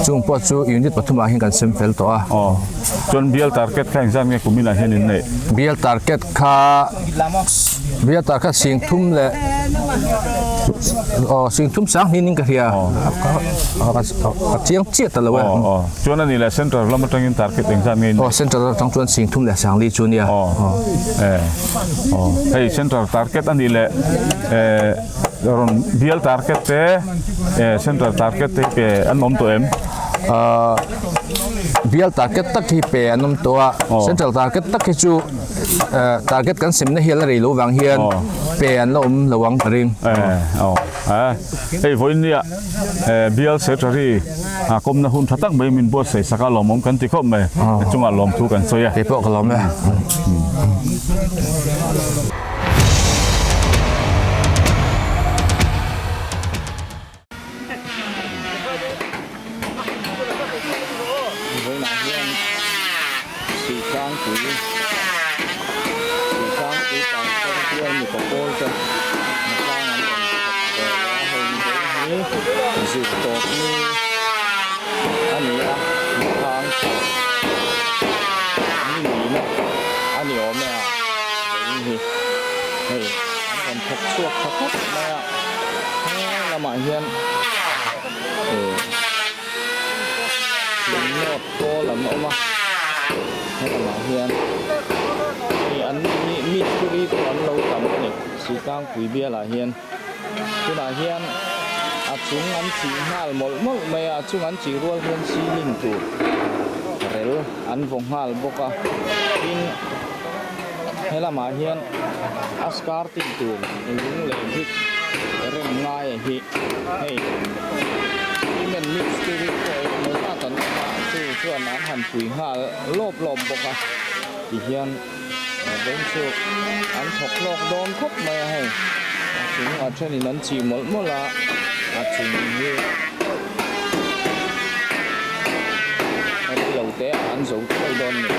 Chung pawh chu unit pathumah hian kan sem fel tawh a. Oh. Chuan bial target kha engzat nge kuminah hian in neih? Bial target kha, bial target sing thum leh, aw, sing thum sang hnih ning ka hria. Aw. A, a, a, a chiang chiah ta lo e. Aw, aw. Chuan a ni leh central lam aṭangin target engzat nge in neih? Aw, central lam aṭang chuan sing thum leh sang li chu nia. Aw. Aw. Eh. Aw. Hei, central target a ni leh, eh, rawn bial target te, eh, central target te hi an awm tawh em? Ah, bial target tak hi pe an um tah a. Oh. Central target tak hi chu, eh, target kan simna hi a la rei lo vang hian Oh. pe an la um lo ang a ring. Eh, oh. Eh, hei vawiin nia, eh, bial secretary, ah, kawmna hun ṭha tak mai min buatsaih sak a, lawmawm kan ti khawp mai. Oh. Chungah lawmthu kan sawi a. Kei pawh ka lawm e. Vawiinah hian Suitlangpui, Suitlangpui Pangkawng hian mipa pawl te tlang an rawn thawk ve a, hei hi zirtawp ni a ni a, mi thang mi nihna a ni awm e a, hei hi, hei, an rawn thawk chhuak ṭha khawp mai a, he lamah hian, eh, Thing nawt pawl an awm a, he lamah hian hei an mi, mistiri pawh an lo tam a ni, Suitlangpui bialah hian. Tunah hian a chung an chih nghal mawlh mawlh mai a, a chung an chih rual hian ceiling tur rel an vaw nghal bawk a. Tin, he lamah hian a skirting tur lung leh brick rem ngai a hi. Hei, cement mix te hi pawh engemaw zat an awm a, chu chuan an han pui nghal lawp lawp bawk a. Ti hian, eh, vawiin chu an thawk hlawk dawn khawp mai a hei. A chung a ṭhenin an chih mawlh mawlh a, a chung hi a ri lo te an zo thuai dawn ni.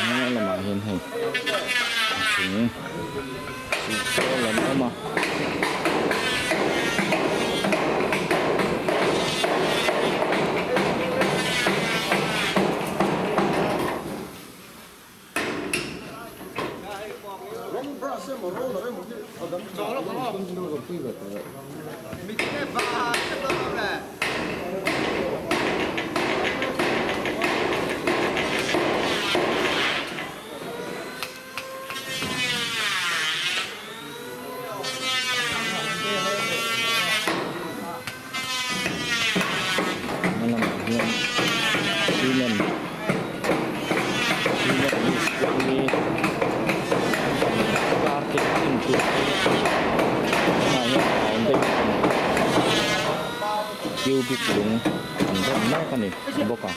He lamah hian hei, a chung, chung saw lam awm a. Hma lamah hian cement, cement mix te hi, carpet tin tur te, hmaah hian foundation, cubic lung an rem mek a ni bawk a.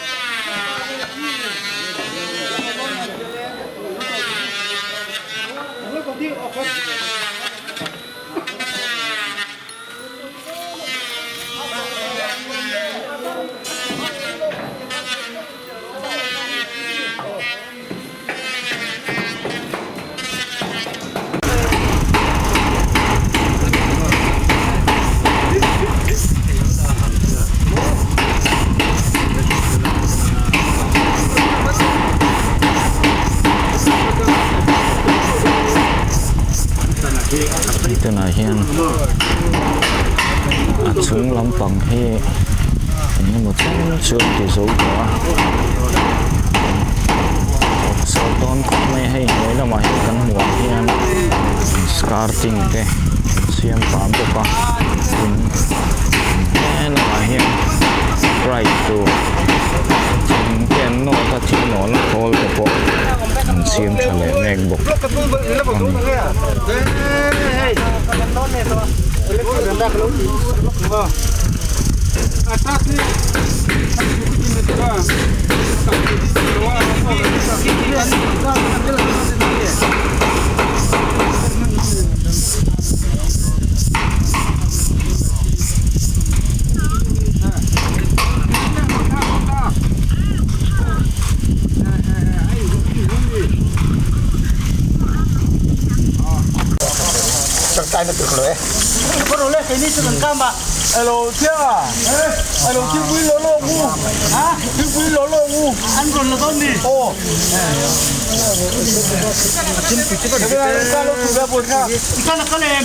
Tunah hian a chung lampang hi engemaw chen chu a ti zo tawh a. Saw dawn khawp mai hei, hnuai lamah hian kan hmuh ang hian skirting te siam ta bawk a. Tin, he lamah hian bright tur thing te an nawt a, thing nawhna khawl te pawh an siam ṭha leh mek bawk a ni. Chang tai na tur lo e. Ko ro le, keini chu kan kam a. Hello, tia. Hello, thingpui lo lo u. Ha? Thingpui lo lo u. An rawn lo dawn ni. Oh. Ka lo tu da bo tha. Ka la ka lem.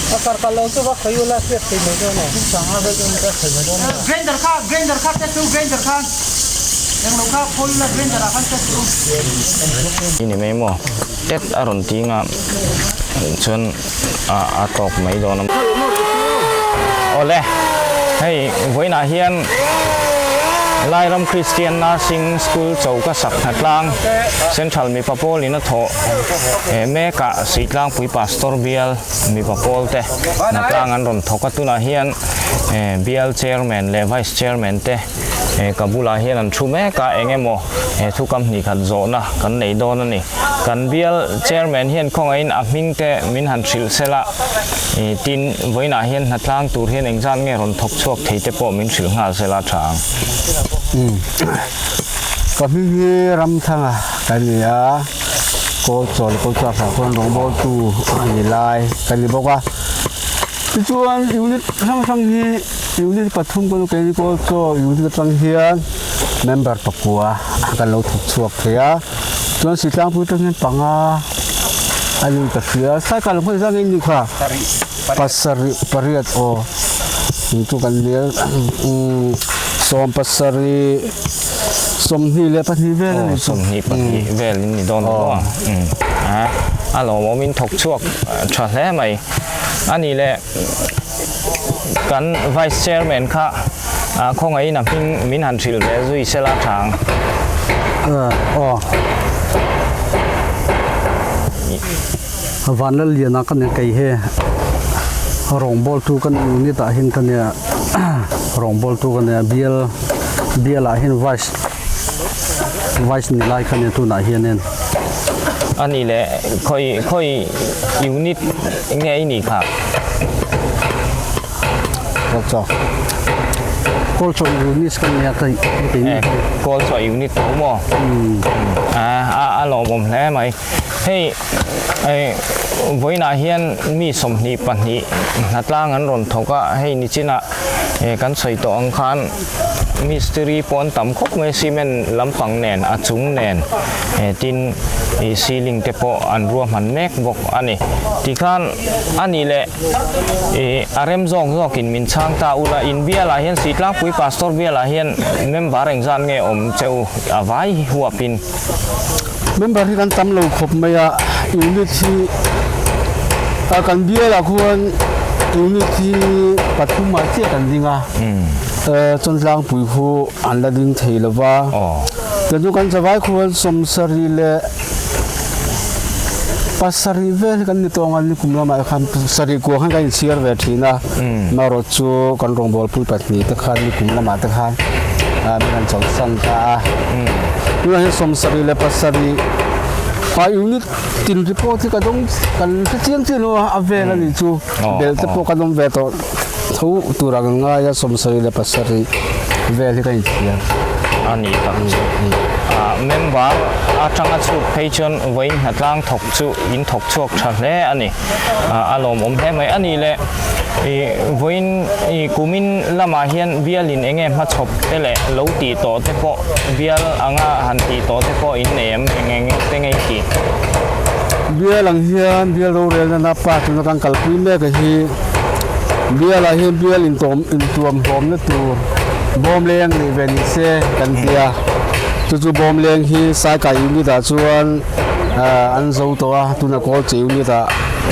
A kar kar lo chu va khoi u la, siat thei mai dawn a. Grinder kha, grinder kha te chu, grinder khan. Eng lo kha, phol la, grinder a khan te chu. I ni mai maw? Tet a rawn ti nga. Chuan a, a tawk mai dawn a. Awle. Hei, vawiinah hian Lairam Christian Nursing School Chokasak Hnatlang Central mipa pawlin a thawh, eh, mek a Sihtlangpui Pastor Bial mipa pawl te Hnatlang an rawn thawk a, tunah hian, eh, Bial Chairman leh Vice Chairman te, eh, ka bulah hian an thu mek a, eng emaw, eh, thukam hnih khat zawhna kan nei dawn a ni. Kan Bial Chairman hian khawngaihin a hming te min han hrilh sela, eh, tin vawiinah hian Hnatlang tur hian engzat nge rawn thawk chhuak thei te pawh min hrilh nghal sela ṭha ang. Mm. Ka hming hi Ramthanga ka ni a, Kawlchaw, Kawlchaw sa khuan rawngbawltu a ni lai ka ni bawk a. Tichuan unit hrang hrang hi, unit pathum kan, keini Kawlchaw unit aṭang hian member pakua kan lo thawk chhuak thei a. Chuan Sihtlangpui aṭang hian panga a ni ka hria. Cycle hmasa zangin ni kha. Pasarih, pariat aw. Chu kan nia, um, sawm pasarih, sawmhnih leh pahnih vel a ni chu. Aw, sawmhnih pahnih vel in ni dawn maw? Mm. A, a lawmawm in thawk chhuak, uh, ṭha hle mai. A ni le, kan Vice Chairman kha, a, khawngaihin a hming min han hrilh ve zui sela ṭha ang. A, aw. Vanlalliana ka ni, kei hi rawngbawltu ka ni, unit-ah hin ka ni a, rawngbawltu ka ni a, Bial, Bial-ah hin Vice, Vice ni lai ka ni tunah hianin. A ni le, khawi, khawi unit nge i ni kha? Kawlchaw. Kawlchaw unit ka ni a, kei, kei ni. Eh, Kawlchaw unit maw? Hmm. A, a, a lawmawm hle mai. Hei, eh, vawiinah hian mi sawmhnih pahnih Hnatlang an rawn thawk a, hei nichinah, eh, kan sawi tawh ang khan mistiri pawh an tam khawp mai, cement lampang nen, a chung nen, eh, tin, i ceiling te pawh an ruahman mek bawk a ni. Tikhan a ni le, i, a rem zawk zawkin min chhang ta ula, in Bial-ah hian, Sihtlangpui Pastor Bial-ah hian member engzat nge awm che u, a vai huapin? Member hi kan tam lo khawp mai a, unit hi, a, kan Bial-ah khuan unit hi pathum a chiah kan ding a. Mm. Eh, chuan Tlangpui khu an la ding thei lo va. Aw. Chu chu kan zavai khuan sawmsarih leh pasarih vel kan ni tawh ang a, nikum lamah khan sarih kua khan kan inchhiar ve ṭhin a. Mm. Marawh chu kan rawngbawlpui pahnih te khan nikum lamah te khan, a, min han chawlhsan ta a. Mm. Tunah hian sawmsarih leh pasarih, a, unit tin report hi ka dawng, kan hre chiang chiang lo a, a vel a ni chu. Mm. Aw, belh te pawh kan awm ve tawh tho turah ka ngai a, sawmsarih leh pasarih vel hi ka inchhiar. A ni tak chu. Mm. A, member aṭanga chhuk phei chuan vawiin Hnatlang thawk chu in thawk chhuak ṭha hle a ni. A, a lawmawm hle mai a ni le, i, vawiin, i, kumin lamah hian Bialin eng nge hmachhawp te leh lo tih tawh te pawh, Bial anga han tih tawh te pawh in nei em, eng eng te nge i tih? Bial ang hian Bial rorelna pa tuna kan kalpui mek a hi, Bial-ah hian Bial intuam, intuam hlawmna tur bawm leng nei ve ni se kan ti a. Chu chu bawm leng hi Saikai unit-ah chuan, ah, an zo tawh a, tuna Kawlchaw unit-ah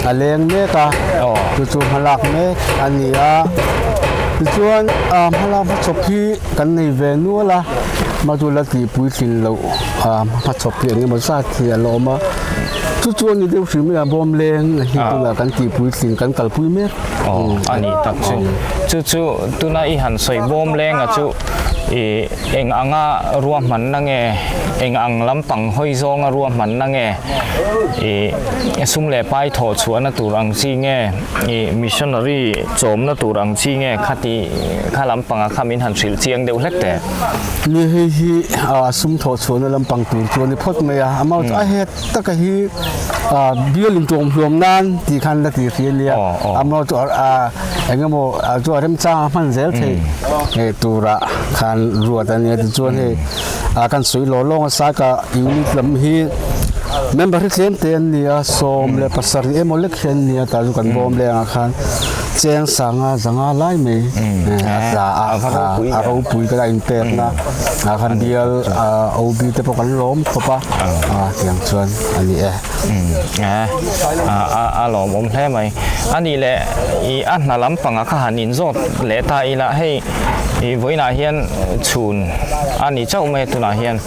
a leng mek a. Aw. Chu chu hmalak mek a ni a. Tichuan, ah, hmalak hmachhawp hi kan nei ve nual a, matu la tihpuitlin loh, ah, hmachhawp hi eng emaw zat hi a la awm a. Chu chu a ni deuh hrim mai a, bawm leng hi tuna kan tihpuitlin kan kalpui mek. Aw, a ni tak chu. Chu chu tuna i han sawi bawm lenga chu, I, eng anga ruahmanna nge, eng ang lampang hawi zawnga ruahmanna nge, i, sum le pai thaw chhuahna tur ang chi nge, i, missionary chawmna tur ang chi nge, kha ti, kha lampanga kha min han hrilh chiang deuh hlek teh. Ni hei hi, a, sum thaw chhuahna lampang tur chu a ni phawt mai a. Amau chu a het taka hi, a, bial intuom hluom nan ti khan la ti hri a nia. Aw, aw. Amau chu, a, a, engemaw, a, chu a remchang a hman zel thei. E, tura khan ruat a nia ti chuan hei, a, kan sawi law lawng a sa ka unit lam hi member hi tlem te an nia, sawm le pasarih emaw lek hi an nia, ta chu kan bawm leng a khan cheng sanga zanga lai mai. E, a, a, a, a ropui ka la inpekna. A khan bial, a, O B te pawh kan lawm khawp a. A, tiang chuan a ni e. A, a, a lawmawm hle mai. A ni le, i, a hna lampanga kha han inzawt leh ta ila hei, i, vawiinah hian chhun a ni chauh mai tunah hian.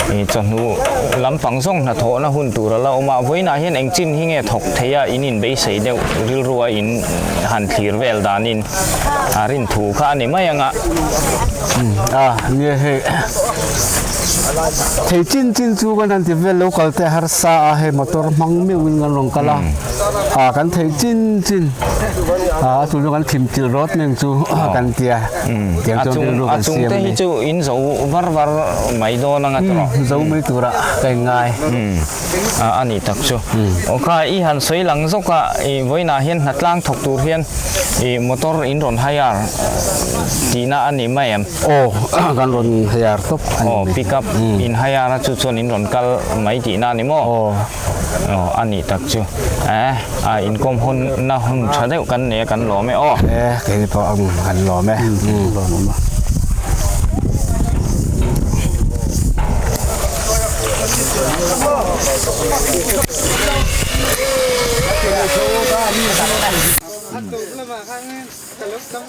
I, chawhnu lampang zawng hnathawhna hun tur a la awm a, vawiinah hian eng chin hi nge thawk theia in inbeisei deuh rilrua in han thlir vel danin a rin thu kha a ni mai ang a. A, ni hei. Thei chin chin chu kan han ti vel lo kal te harsa a, hei motor hmang meuhin kan rawn kal a. A, kan thei chin chin. A, a chung chu kan thim til rawt meng chu kan tia. Tiang chuan rilru kan siam a ni. A chung, a chung te hi chu in zo var var mai dawn ang a tawh. Zo mai tura ka inngai. A, a ni tak chu. Aw kha, i han sawi lang zawk a, i vawiinah hian hnatlang thawk tur hian i motor in rawn hire tihna a ni mai em? Aw, kan rawn hire tawp a ni mai. Aw, pickup in hire a chu chuan in rawn kal mai tihna a ni maw? Aw. Aw, a ni tak chu. Eh, a inkawm hunna hun ṭha deuh kan nei a, kan lawm e aw. Eh, keini pawh ang kan lawm e.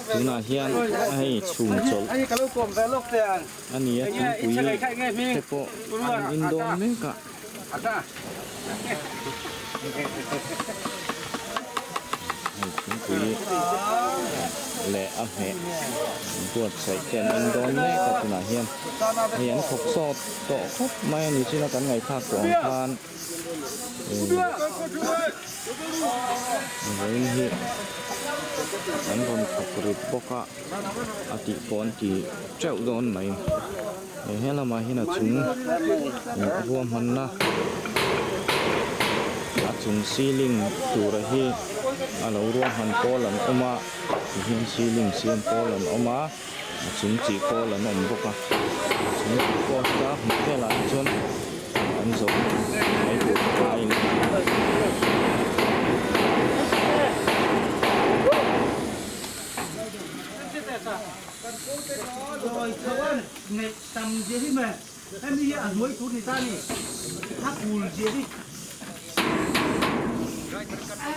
Tunah hian hei chhum chawlh a ni a, thingpui te pawh an in dawn mek a. Hei thingpui leh a hmeh buatsaih te an in dawn mek a tunah hian. Hei an thawk sawt tawh khawp mai a ni, china kan ngaithla tawh ang khan. Vawiin hi an rawn thawk rit bawk a, a tih pawh an ti teuh dawn mai. He lamah hian a chung, eh, ruahmanna, a chung ceiling tura hi a lo ruahman pawl an awm a, tihian ceiling siam pawl an awm a. A chung chi pawl an awm bawk a. A chung chi pawl ta hmun velah hi chuan an zawh mai tur kha in. Tam zia hi ma. Hemi hi a hnuai tur ni ta ni. A kul zia hi. A,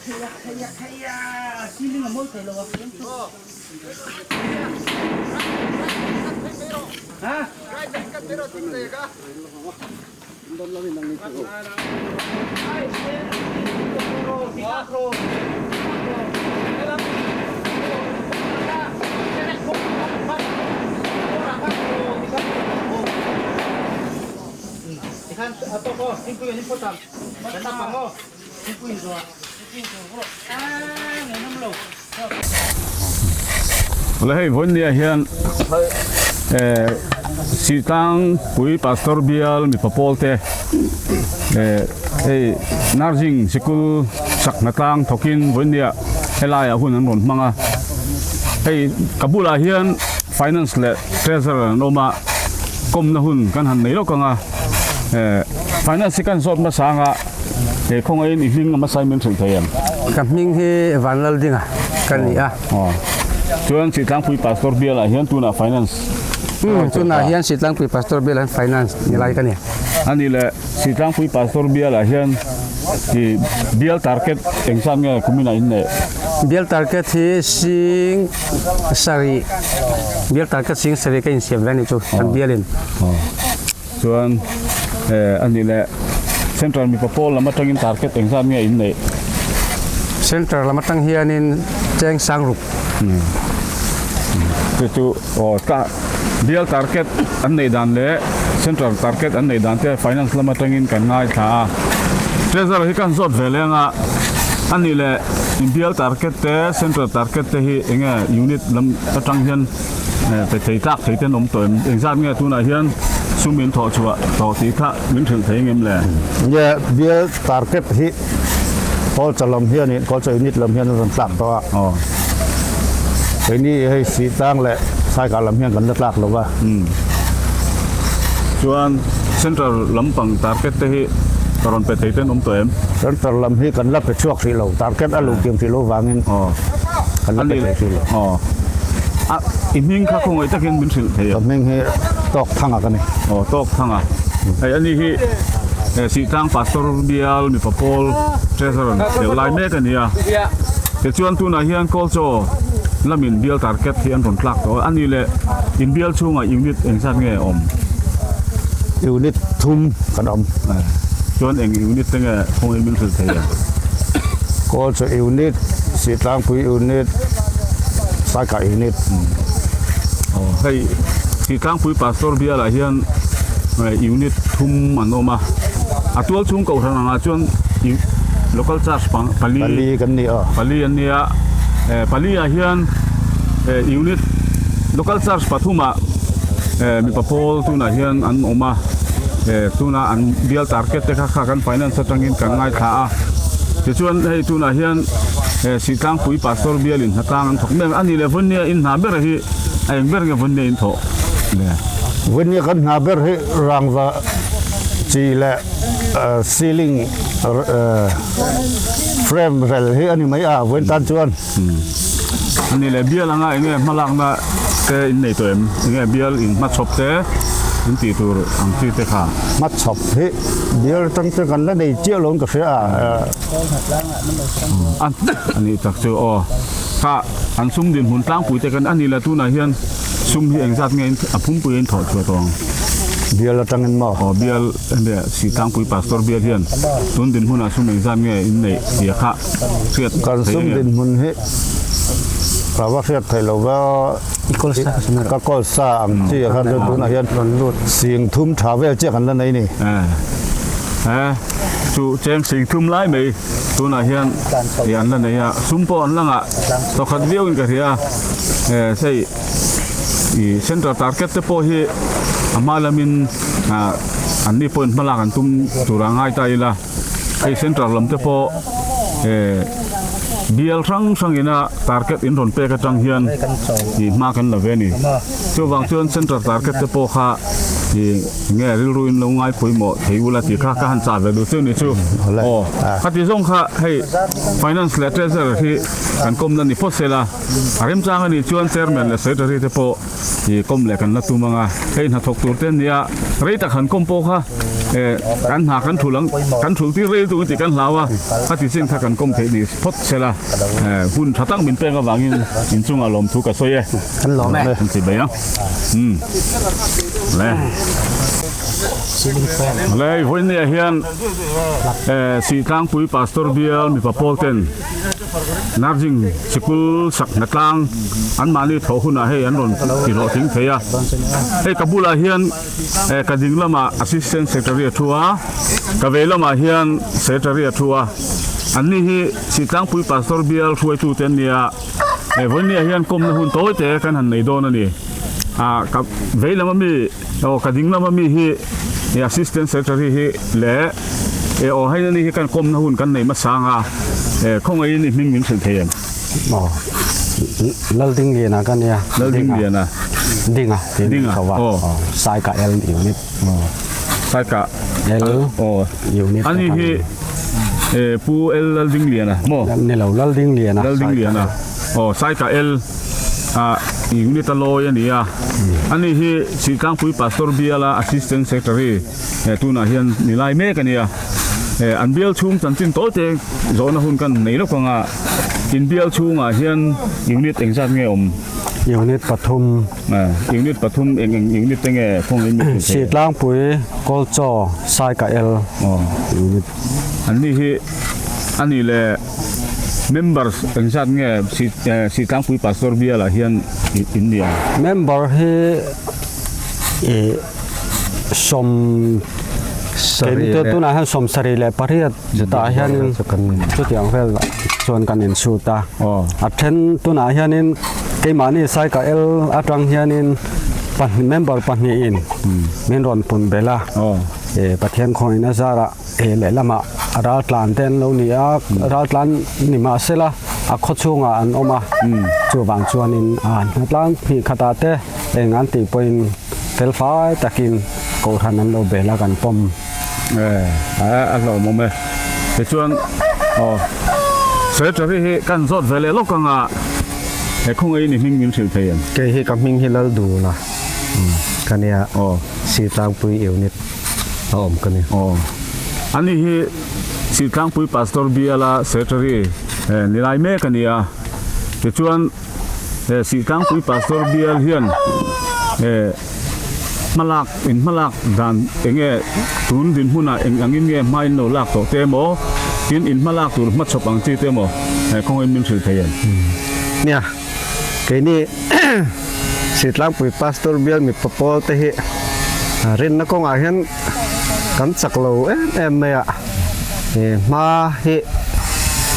khaia, khaia, khaia. Ceiling a mawi thei lo a. Ha? Tikhan a to ko, thingpui ni potang. Kan na pango. Thingpui zo. Ah, ngaihnawm lo. Le hei, vawiin nia hian, eh, Sihtlangpui Pastor Bial mipa pawl te, eh, hei, Narzing sikul sakna tlang thawkin vawiin nia helaiah hun an rawn hmang a. Hei, ka bulah hian finance leh treasurer an awm a, kawmna hun kan han nei lawk ang a. Eh, finance hi kan zawt hmasa ang a, eh, khawngaihin i hming hmasa min hrilh thei em? Ka hming hi Vanlaldinga ka ni a. Aw. Chuan Sihtlangpui Pastor Bialah hian tunah finance. Hmm, tunah hian Sihtlangpui Pastor Bialah hian finance ni lai ka ni. A ni le, Sihtlangpui Pastor Bialah hian i bial target engzat nge kumina in nei? Bial target hi sing sari. Bial target sing sari ka insiam ve ni chu. Kan bialin. Chuan, eh, a ni le, Central mipa pawl lam aṭangin target engzat nge in nei? Central lam aṭang hianin cheng sang ruk. Hmm. Chu chu, aw, ka, Bial target an nei dan le central target an nei dan te finance lam atangin kan ngaithla a. Treasurer hi kan zawt ve leng a. Ani le, in bial target te, central target te hi eng nge unit lam atang hian, eh, pe thei tlak thei te an awm tawh em? Engzat nge tunah hian sum in thawh chhuah tawh tih kha min hrilh thei ang em le? Nge bial target hi Kawlcha lam hian, Kawlcha unit lam hian an rawn tlak tawh a. Aw. Keini hei Sitlang leh Saika lam hian kan la tlak lo va. Hmm. Chuan central lampang target te hi ka rawn pe thei te an awm tawh em? Central lam hi kan la pe chhuak hrih lo, target a lo tiam hrih lo vangin. Aw. Kan la pe thei hrih lo. Aw. A, i hming kha khawngaih takin min hrilh thei a? Ka hming hi Tawkthanga ka ni. Aw, Tawkthanga. Hei, ani hi, eh, Sitlang Pastor Bial mipa pawl treasurer an tel lai mek a ni a. Tichuan tunah hian Kawlchaw lamin bial target hi an rawn tlak tawh a. Ani le, in bial chhungah unit engzat nge a awm? Unit thum kan awm. Eh, chuan eng unit te nge khawngaih min hrilh thei a? Kawlchaw unit, Sitlangpui unit, Saika unit. Hmm. Aw, hei, Sitlangpui Pastor Bialah hian, eh, unit thum an awm a. A tual chhung kohran anga chuan i-, local church pa-, pali, pali kan ni a. Pali an ni a. Eh, pali ah hian, eh, unit, local church pathuma, eh, mipa pawl tunah hian an awm a. Eh, tuna an bial target te kha, kha kan finance atangin kan ngaithla a. Tichuan hei tunah hian, eh, Sitlangpui Pastor Bialin hna tlang an thawk mek. Ani le, vawinia in hna ber hi, a eng ber nge vawinia in thawh? Le. Vawinia kan hna ber hi rangva chi le, eh, ceiling, eh, frame rel hi a ni mai a, vawiin tan chuan. Hmm. Ani le, bial anga eng nge hmalakna te in nei tawh em? Eng nge bial in hmachhawp te, in tih tur ang chi te kha? Hmachhawp hi bial tang te kan la nei chiah lo ka hria a. An, ani tak chu, aw. Kha, an sum dinhmun tlangpui te kan, ani la tunah hian sum hi engzat nge in, a phunpui in thawh chhuah tawh ang? Bial atangin maw? Aw, bial, enge, Sitlangpui Pastor Bial hian tun dinhmuna sum engzat nge in nei tia kha hriat theih nge? Kan sum dinhmun hi ka va hriat theih lo va. I kawl sa ka sum. Ka kawl sa ang chi khan chu tunah hian sing thum ṭha vel chiah kan la nei ni. Eh. Eh. Chu cheng sing thum lai mai tunah hian i an la nei a. Sum pawh an lang a. Tawkhat viauin ka hria. Eh, sei, i central target te pawh hi a hma lamin, ah, an ni pawhin hmalak an tum tura ngai ta ila. Hei central lam te pawh, eh, bial hrang hrangin a target in rawn pek atang hian i hma kan la ve a ni. Chuvang chuan central target te pawh kha i nge rilru in lo ngai pawimawh thei ula tih kha ka han chah ve duh cheu ni chu. Aw, khati zawng kha hei finance leh treasurer hi kan kawmna ni phawt sela. A remchang a nih chuan chairman leh secretary te pawh i kawm leh kan la tum anga, hei hnathawk tur te an nia, rei tak han kawm pawh kha, eh, kan hna kan thul ang, kan thul tir rei tur tih kan hlau a, khati zing kha kan kawm theih ni phawt sela, eh, hun ṭha tak min pek avangin in chungah lawmthu ka sawi e. Kan lawm e. Kan ti mai ang. Hmm. Le. Le, vawinia hian, eh, Sitlangpui Pastor Bial mipa pawl ten Narjing sikul sak hna tlang anmahni thawh hunah hei an rawn ti hlawhtling thei a. Hei ka bulah hian, eh, ka ding lamah Assistant Secretary a thu a, ka vei lamah hian Secretary a thu a. Anni hi Sitlangpui Pastor Bial hruaitu te an nia. Eh, vawinia hian kawmna hun tawi te kan han nei dawn a ni. A, ka vei lama mi, aw, ka ding lama mi hi, e, Assistant Secretary hi le, e, aw, hei ni hi kan kawmna hun kan nei hmasa ang a, e, khawngaihin i hming min hrilh thei em? Aw, Laldingliana ka nia. Laldingliana. Dinga. Dinga. Dinga. Aw. Aw, Saika L unit. Aw. Saika L. Aw. Unit. Ani hi, e, Pu L Laldingliana maw? Ni lo, Laldingliana. Laldingliana. Saika. Aw, Saika L. A, unit a lawi a ni a. Ani hi Sitlangpui Pastor Biala Assistant Secretary, eh, tunah hian ni lai mek a ni a. Eh, an bial chhung chanchin tawi te zawhna hun kan nei lawk ang a. In bial chhungah hian unit engzat nge awm? Unit pathum. Ah, unit pathum eng eng unit te nge khawngaihin mi hrilh thei? Sitlangpui, Kawlchaw, Saika L. Aw. Unit. Anni hi, ani le members engzat nge Sit-, eh, Sitlangpui Pastor Biala hian i-, in ni ang? Member hi E, sawm sari kein te le tunah hian sawm sari le pariat chu ta kan hianin vel chu kan ni. Chutiang vel chuan kan insut a. Oh. A ṭhen tunah hianin keimahni Saika L aṭang hianin pahni, member pahnihin min rawn pun bel a. Oh. E, Pathian khawngaihin a zara e, lehlamah raltlan te an lo ni a, raltlan ni mah sela, a khaw chhungah an awm a. Mm. Chuvang chuanin, a, hnatlang phih khatah te eng an tih pawhin felfai takin kohhran an lo bel a, kan pawm. E, a, a hlawm awm e. Tichuan, aw, secretary hi kan zawt ve leh lawk ang a, he khawngaihni hming min hrilh thei em? Kei hi ka hming hi Lalduna. Mm. Ka nia. Aw. Sitlangpui unit a awm ka ni. Aw. Ani hi Sitlangpui Pastor Biala secretary, eh, ni lai mek a nia. Tichuan, eh, Sitlangpui Pastor Bial hian, eh, hmalak, in hmalak dan eng nge tun dinhmuna eng angin nge hma in lo lak tawh te maw? Tin in hmalak tur hmachhawp ang chi te maw? Eh, khawngaih min hrilh thei em? Nia. Keini Sitlangpui Pastor Bial mipa pawl te hi, a, rinna kawngah hian kan chak lo em em mai a. E, hma hi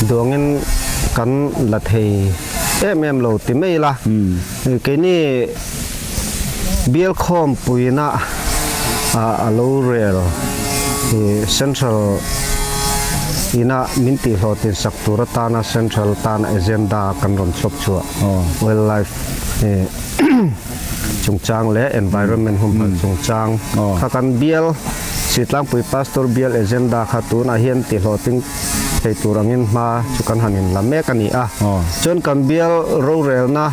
duangin kan la thei em em lo ti mai la. Hmm. E, keini bial khawmpuina, a, a lo rel, e, central ina min tihhlawhtlin sak tur atana central tana agenda kan rawn chhawp chhuah. Oh. Wildlife, eh, chungchang le environment humhal chungchang. Oh. Kha kan bial, Sitlangpui Pastor Bial agenda kha tunah hian tihhlawhtling thei tur angin hma chu kan han inla mek a ni a. Oh. Chuan kan bial rorelna,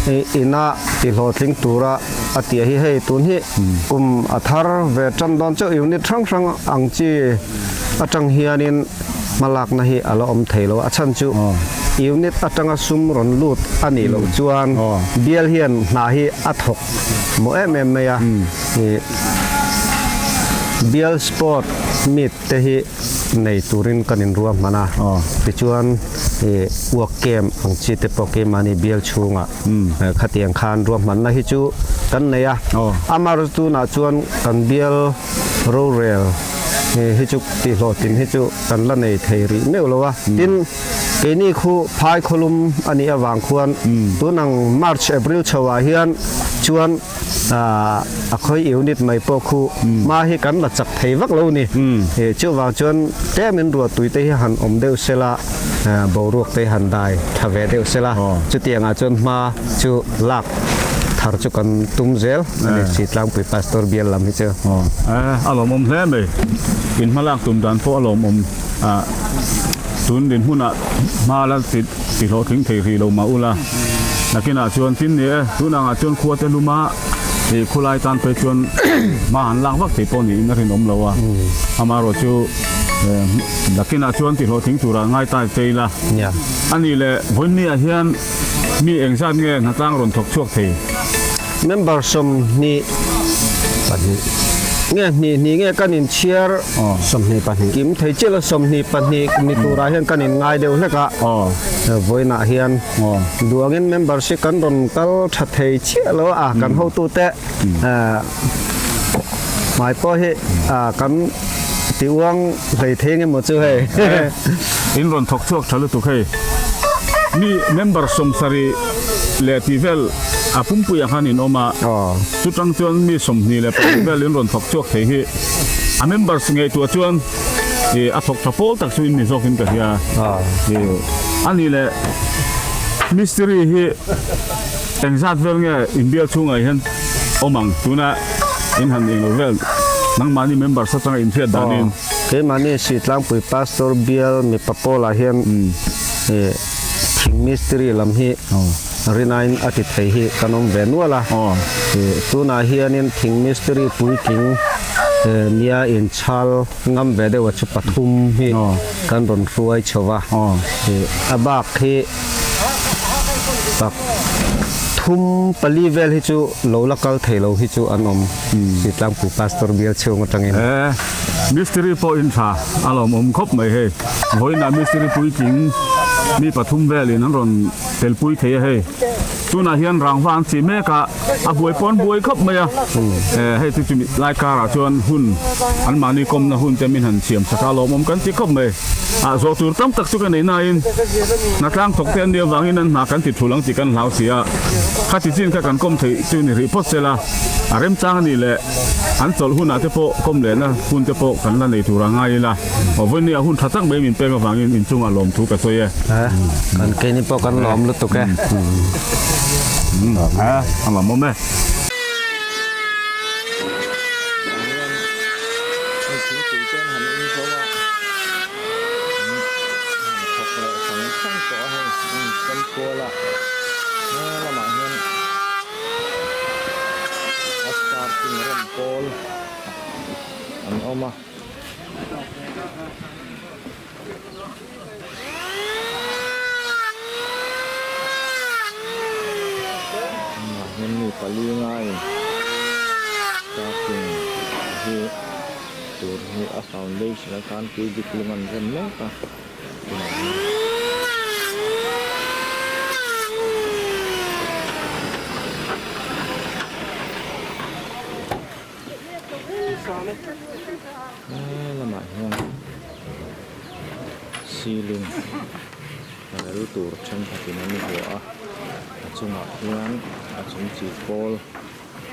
eh, ina tihhlawhtling tura a tih hi hei tun hi kum a thar ve ṭan dawn chauh unit hrang hrang ang chi aṭang hianin hmalakna hi a la awm thei lo a. A chhan chu unit aṭanga sum rawn lut a nih loh chuan bial hian hna hi a thawk maw em em mai a. I bial sport meet te hi nei turin kan inruahman a. Tichuan, i, work camp ang chi te pawh keimahni bial chhungah, eh, khatiang khan ruahmanna hi chu kan nei a. Amaherawhchu tunah chuan kan bial rorel, eh, hi chu tihhlawhtlin hi chu kan la nei thei rih meuh lo a. Tin, keini khu Phaikhawlum a nih avang khuan, tun ang March, April chhoah hian chuan, a, a khawi unit mai pawh khu hma hi kan la chak thei vak lo ni. Eh, chuvang chuan tlem in ruahtui te hi han awm deuh sela, eh, boruak te han dai ṭha ve deuh sela. Chutiangah chuan hma chu lak thar chu kan tum zel a ni, Sitlangpui Pastor Bial lam hi chu. Eh, a lawmawm hle mai. In hmalak tum dan pawh a lawmawm. A, tun dinhmunah hma la ti, tihhlawhtling thei rih lo mah ula. Nakinah chuan tin ni e, tunah chuan khua te hluma, i khulai tan phei chuan hma han lak vak thei pawh niin a rinawm lo a. Amaherawhchu, eh, nakinah chuan tihhlawhtling tura ngai ta te ila. A ni le, vawiinah hian mi engzat nge hnatlang rawn thawk chhuak thei? Member sawmhnih pahnih nge, hnih hnih nge kan inchhiar. Sawmhnih pahnih. Kim thei chiah lo, sawmhnih pahnih ni tura hian kan inngai deuh hlek a. Eh, vawiinah hian duangin membership kan rawn kal ṭha thei chiah lo a, kan hotu te. Eh, mai pawh hi, ah, kan ti uang hlei thei nge maw chu hei. In rawn thawk chhuak ṭha lutuk hei. Mi member sawmsarih leh tih vel a pumpui a khan in awm a. Chutang chuan mi sawmhnih leh pahnih vel in rawn thawk chhuak thei hi. A members ngaihtuah chuan, eh, a thawk ṭha pawl tak chu in ni zawkin ka hria. Eh, a ni le mistiri hi engzat vel nge in bial chhungah hian awm ang, tuna in han eng lo vel? Nangmahni members aṭanga in hriat danin. Keimahni Sitlangpui Pastor Bial mipa pawlah hian, eh, thing mistiri lam hi rinain a ti thei hi kan awm ve nual a. Eh, tunah hianin thing mistiri puiking, eh, nia inchhal ngam ve deuh a chu pathum hi kan rawn hruai chho va. Eh, a bak hi pathum pali vel hi chu lo la kal thei lo hi chu an awm. Sitlangpui Pastor Bial chhung aṭangin. Eh, mistiri pawh in ṭha a lawmawm khawp mai hei. Vawiinah mistiri puiking mi pathum velin an rawn telpui thei a hei. Tunah hian rangva an chhi mek a, a buai pawh buai khawp mai a. Eh, hei chu chu mi lai karah chuan hun, anmahni kawmna hun te min han siam sak a, lawmawm kan ti khawp mai. A zawh tur tam tak chu ka nei nain, hna tlang thawk te an nih avangin an hna kan ti thul ang tih kan hlau si a. Kha ti chin kha kan kawm thei chu ni rih phawt sela, a remchang a ni le, an chawlh hunah te pawh kawm lehna hun te pawh kan la nei tur a ngai ila. Aw, vawiin nia hun ṭha tak mai min pek avangin in chungah lawmthu ka sawi e. Ha, kan keini pawh kan lawm lutuk e. Hmm, ha, a lawmawm e. Lamah hian a starting rem pawl an awm a. Lamah hian mi pali ngaiin starting hi tur hi a foundation atan tui dik lung an rem mek a. Eh, lamah hian ceiling rel tur ṭhenkhatin an vuah a, a chungah hian a chung chih pawl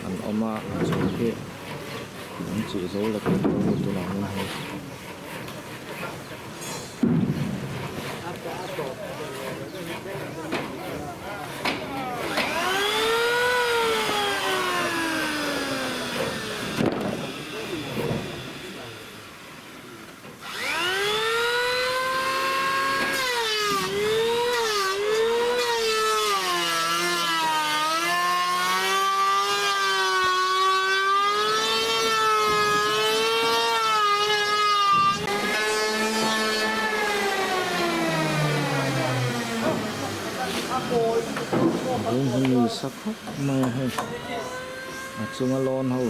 an awm a, a chung hi an chih zo lek ang tawh tunah hian hei. Ring hi sa khawp mai a hei. A chunga lawn ho.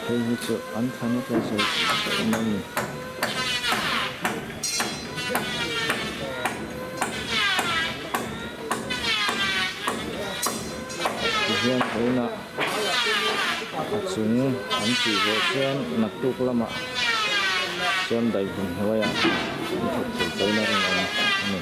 Hei hi chu an thlan aṭang sawi sawi mai a ni. Tihian, tuhin a chung an chih zawh chuan naktuk lamah chuan daihlim hnuaiah an thawk thei pahin a rinawm a ni.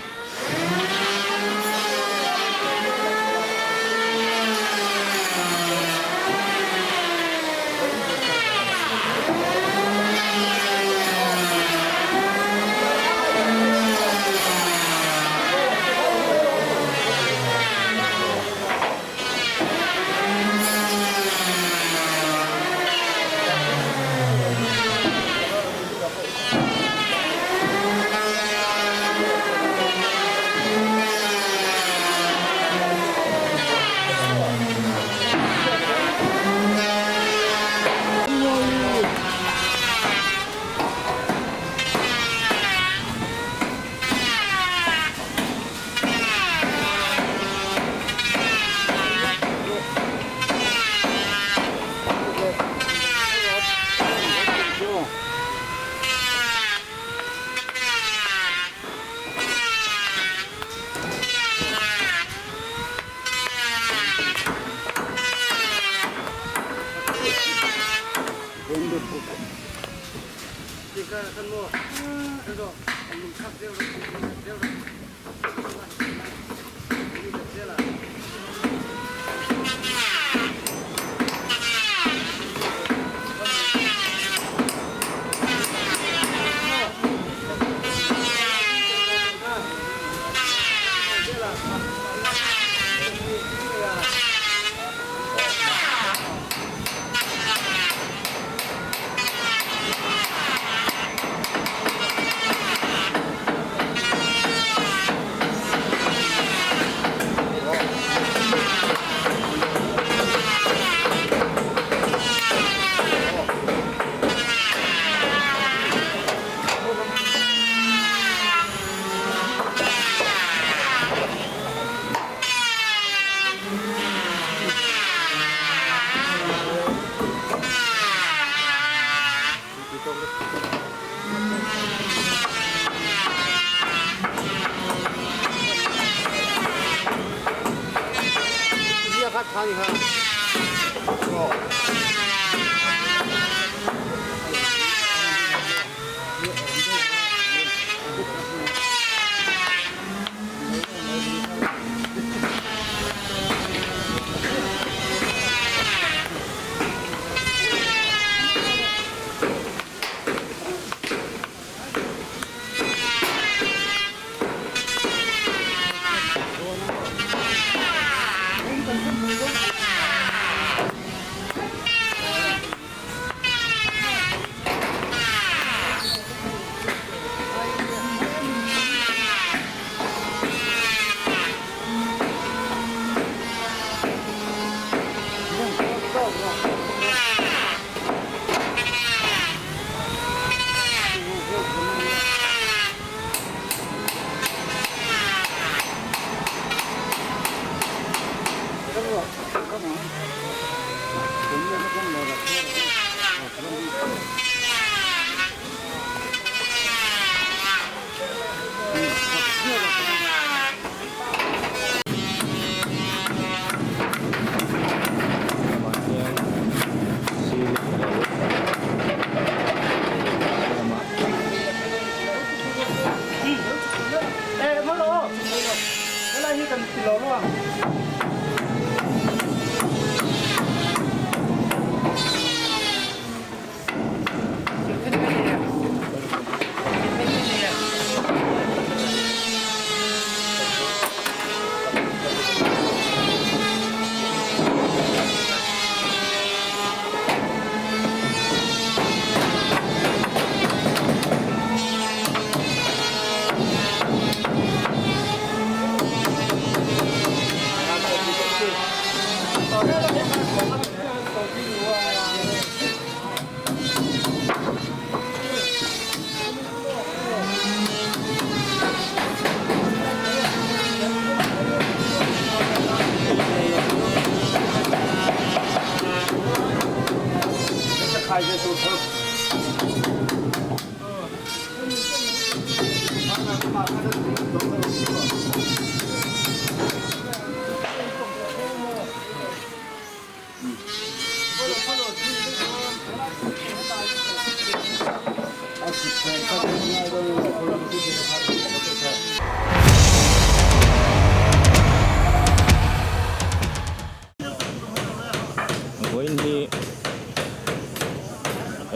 Vawiin hi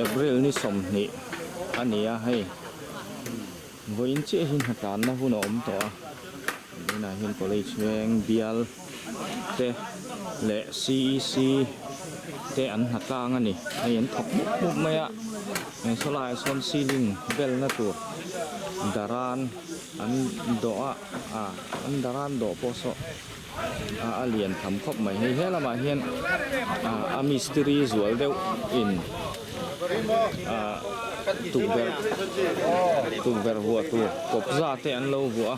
April ni sawmhnih a ni a hei. Vawiin chiah hin hnaṭanna hun a awm tawh a. Vawiinah hin college veng bial te leh C E C te an hnaṭang a ni. Hei an thawk mup mup mai a. Hei saw lai sawn ceiling belna tur daran an dawh a, a, an daran dawh pawh saw a, a lian tham khawp mai. Hei he lamah hian, a, a mistiri zual deuh in, a, tukverh, tukverh vuah tur kawpza te an lo vuah a.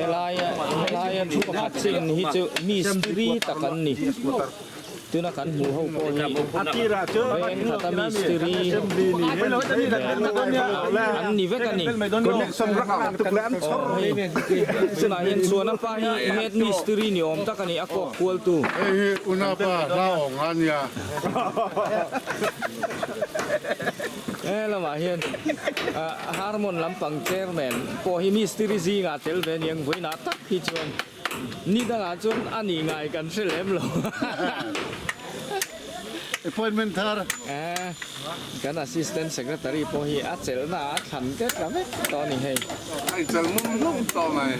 Helaia, helaia thu pakhat chiah hi chu mistiri tak an ni. Tuna kan hmu ho pawh hi veng khata mistiri an ni vek a ni. Connection rak tak tuk le an chhawr. Aw, hei. Tunah hian Suana pa hi head mistiri ni awm tak a ni, a kawk kualtu. Hei hi Una pa hla awng a nia. He lamah hian, ah, Harmon lampang chairman pawh hi mistiri zinga tel ve a ni ang, vawiinah tak hi chuan. Ni dangah chuan a nih ngai kan hre lem lo. Appointment thar. Eh, kan assistant secretary pawh hi a chelhna a thlan tep ta vek tawh a ni hei. Ai, chel mum mum tawh mai.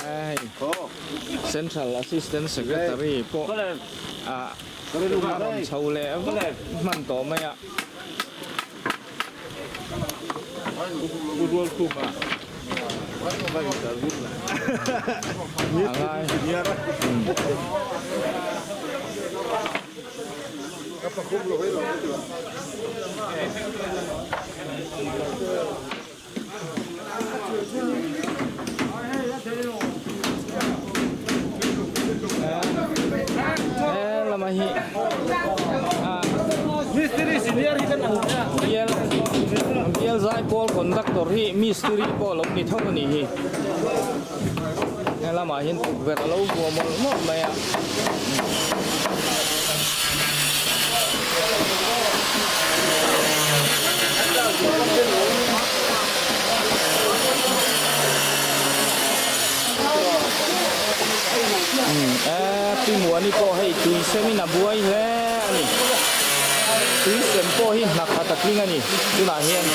Ai. Oh. Central Assistant Secretary pawh, ah, a rawn chho leh vak hman tawh mai a. A ngai. Hmm. Eh, lama hi. Ah. Mistiri senior hi kan ang. Bial, bial Zai pawl conductor hi mistiri pawl lo ni tho a ni hi. He lamah hin tukver a lo vuah mawlh mawlh mai a. Hmm, eh, Pi Muani pawh hei tui semin a buai hle a ni. Tui sem pawh hi hnak khat a tling a ni, tunah hian.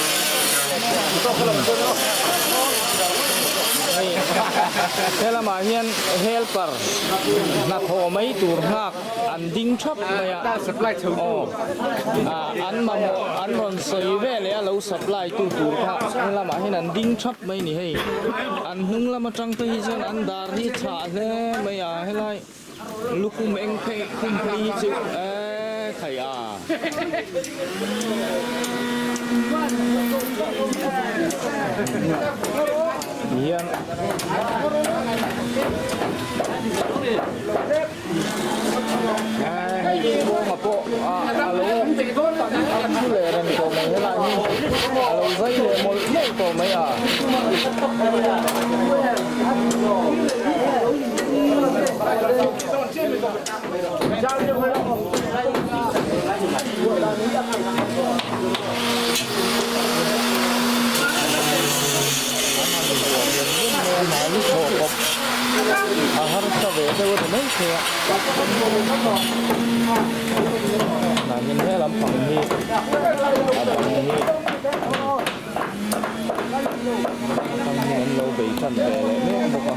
Hei, he lamah hian helper hnathawh mai tur nghak an ding thap mai a. Aw. A, an mamawh, an rawn sawi ve leh a lo supply tu tur kha he lamah hian an ding thap mai ni hei. An hnung lam aṭang te hi chuan an dar hi ṭha hle mai a, helai lukhum eng phei, khum phei hi chu, e, khai a. Hian. Hei, kawng a pawh, a, a lo, a thu leh ren tawh mai, helai hi a lo zai leh mawlh mawlh tawh mai a. A harsa ve deuh a ni mai thei a. Nahin he lampang hi a bang hi, lampang hi an lo bei ṭan ve leh mek bawk a.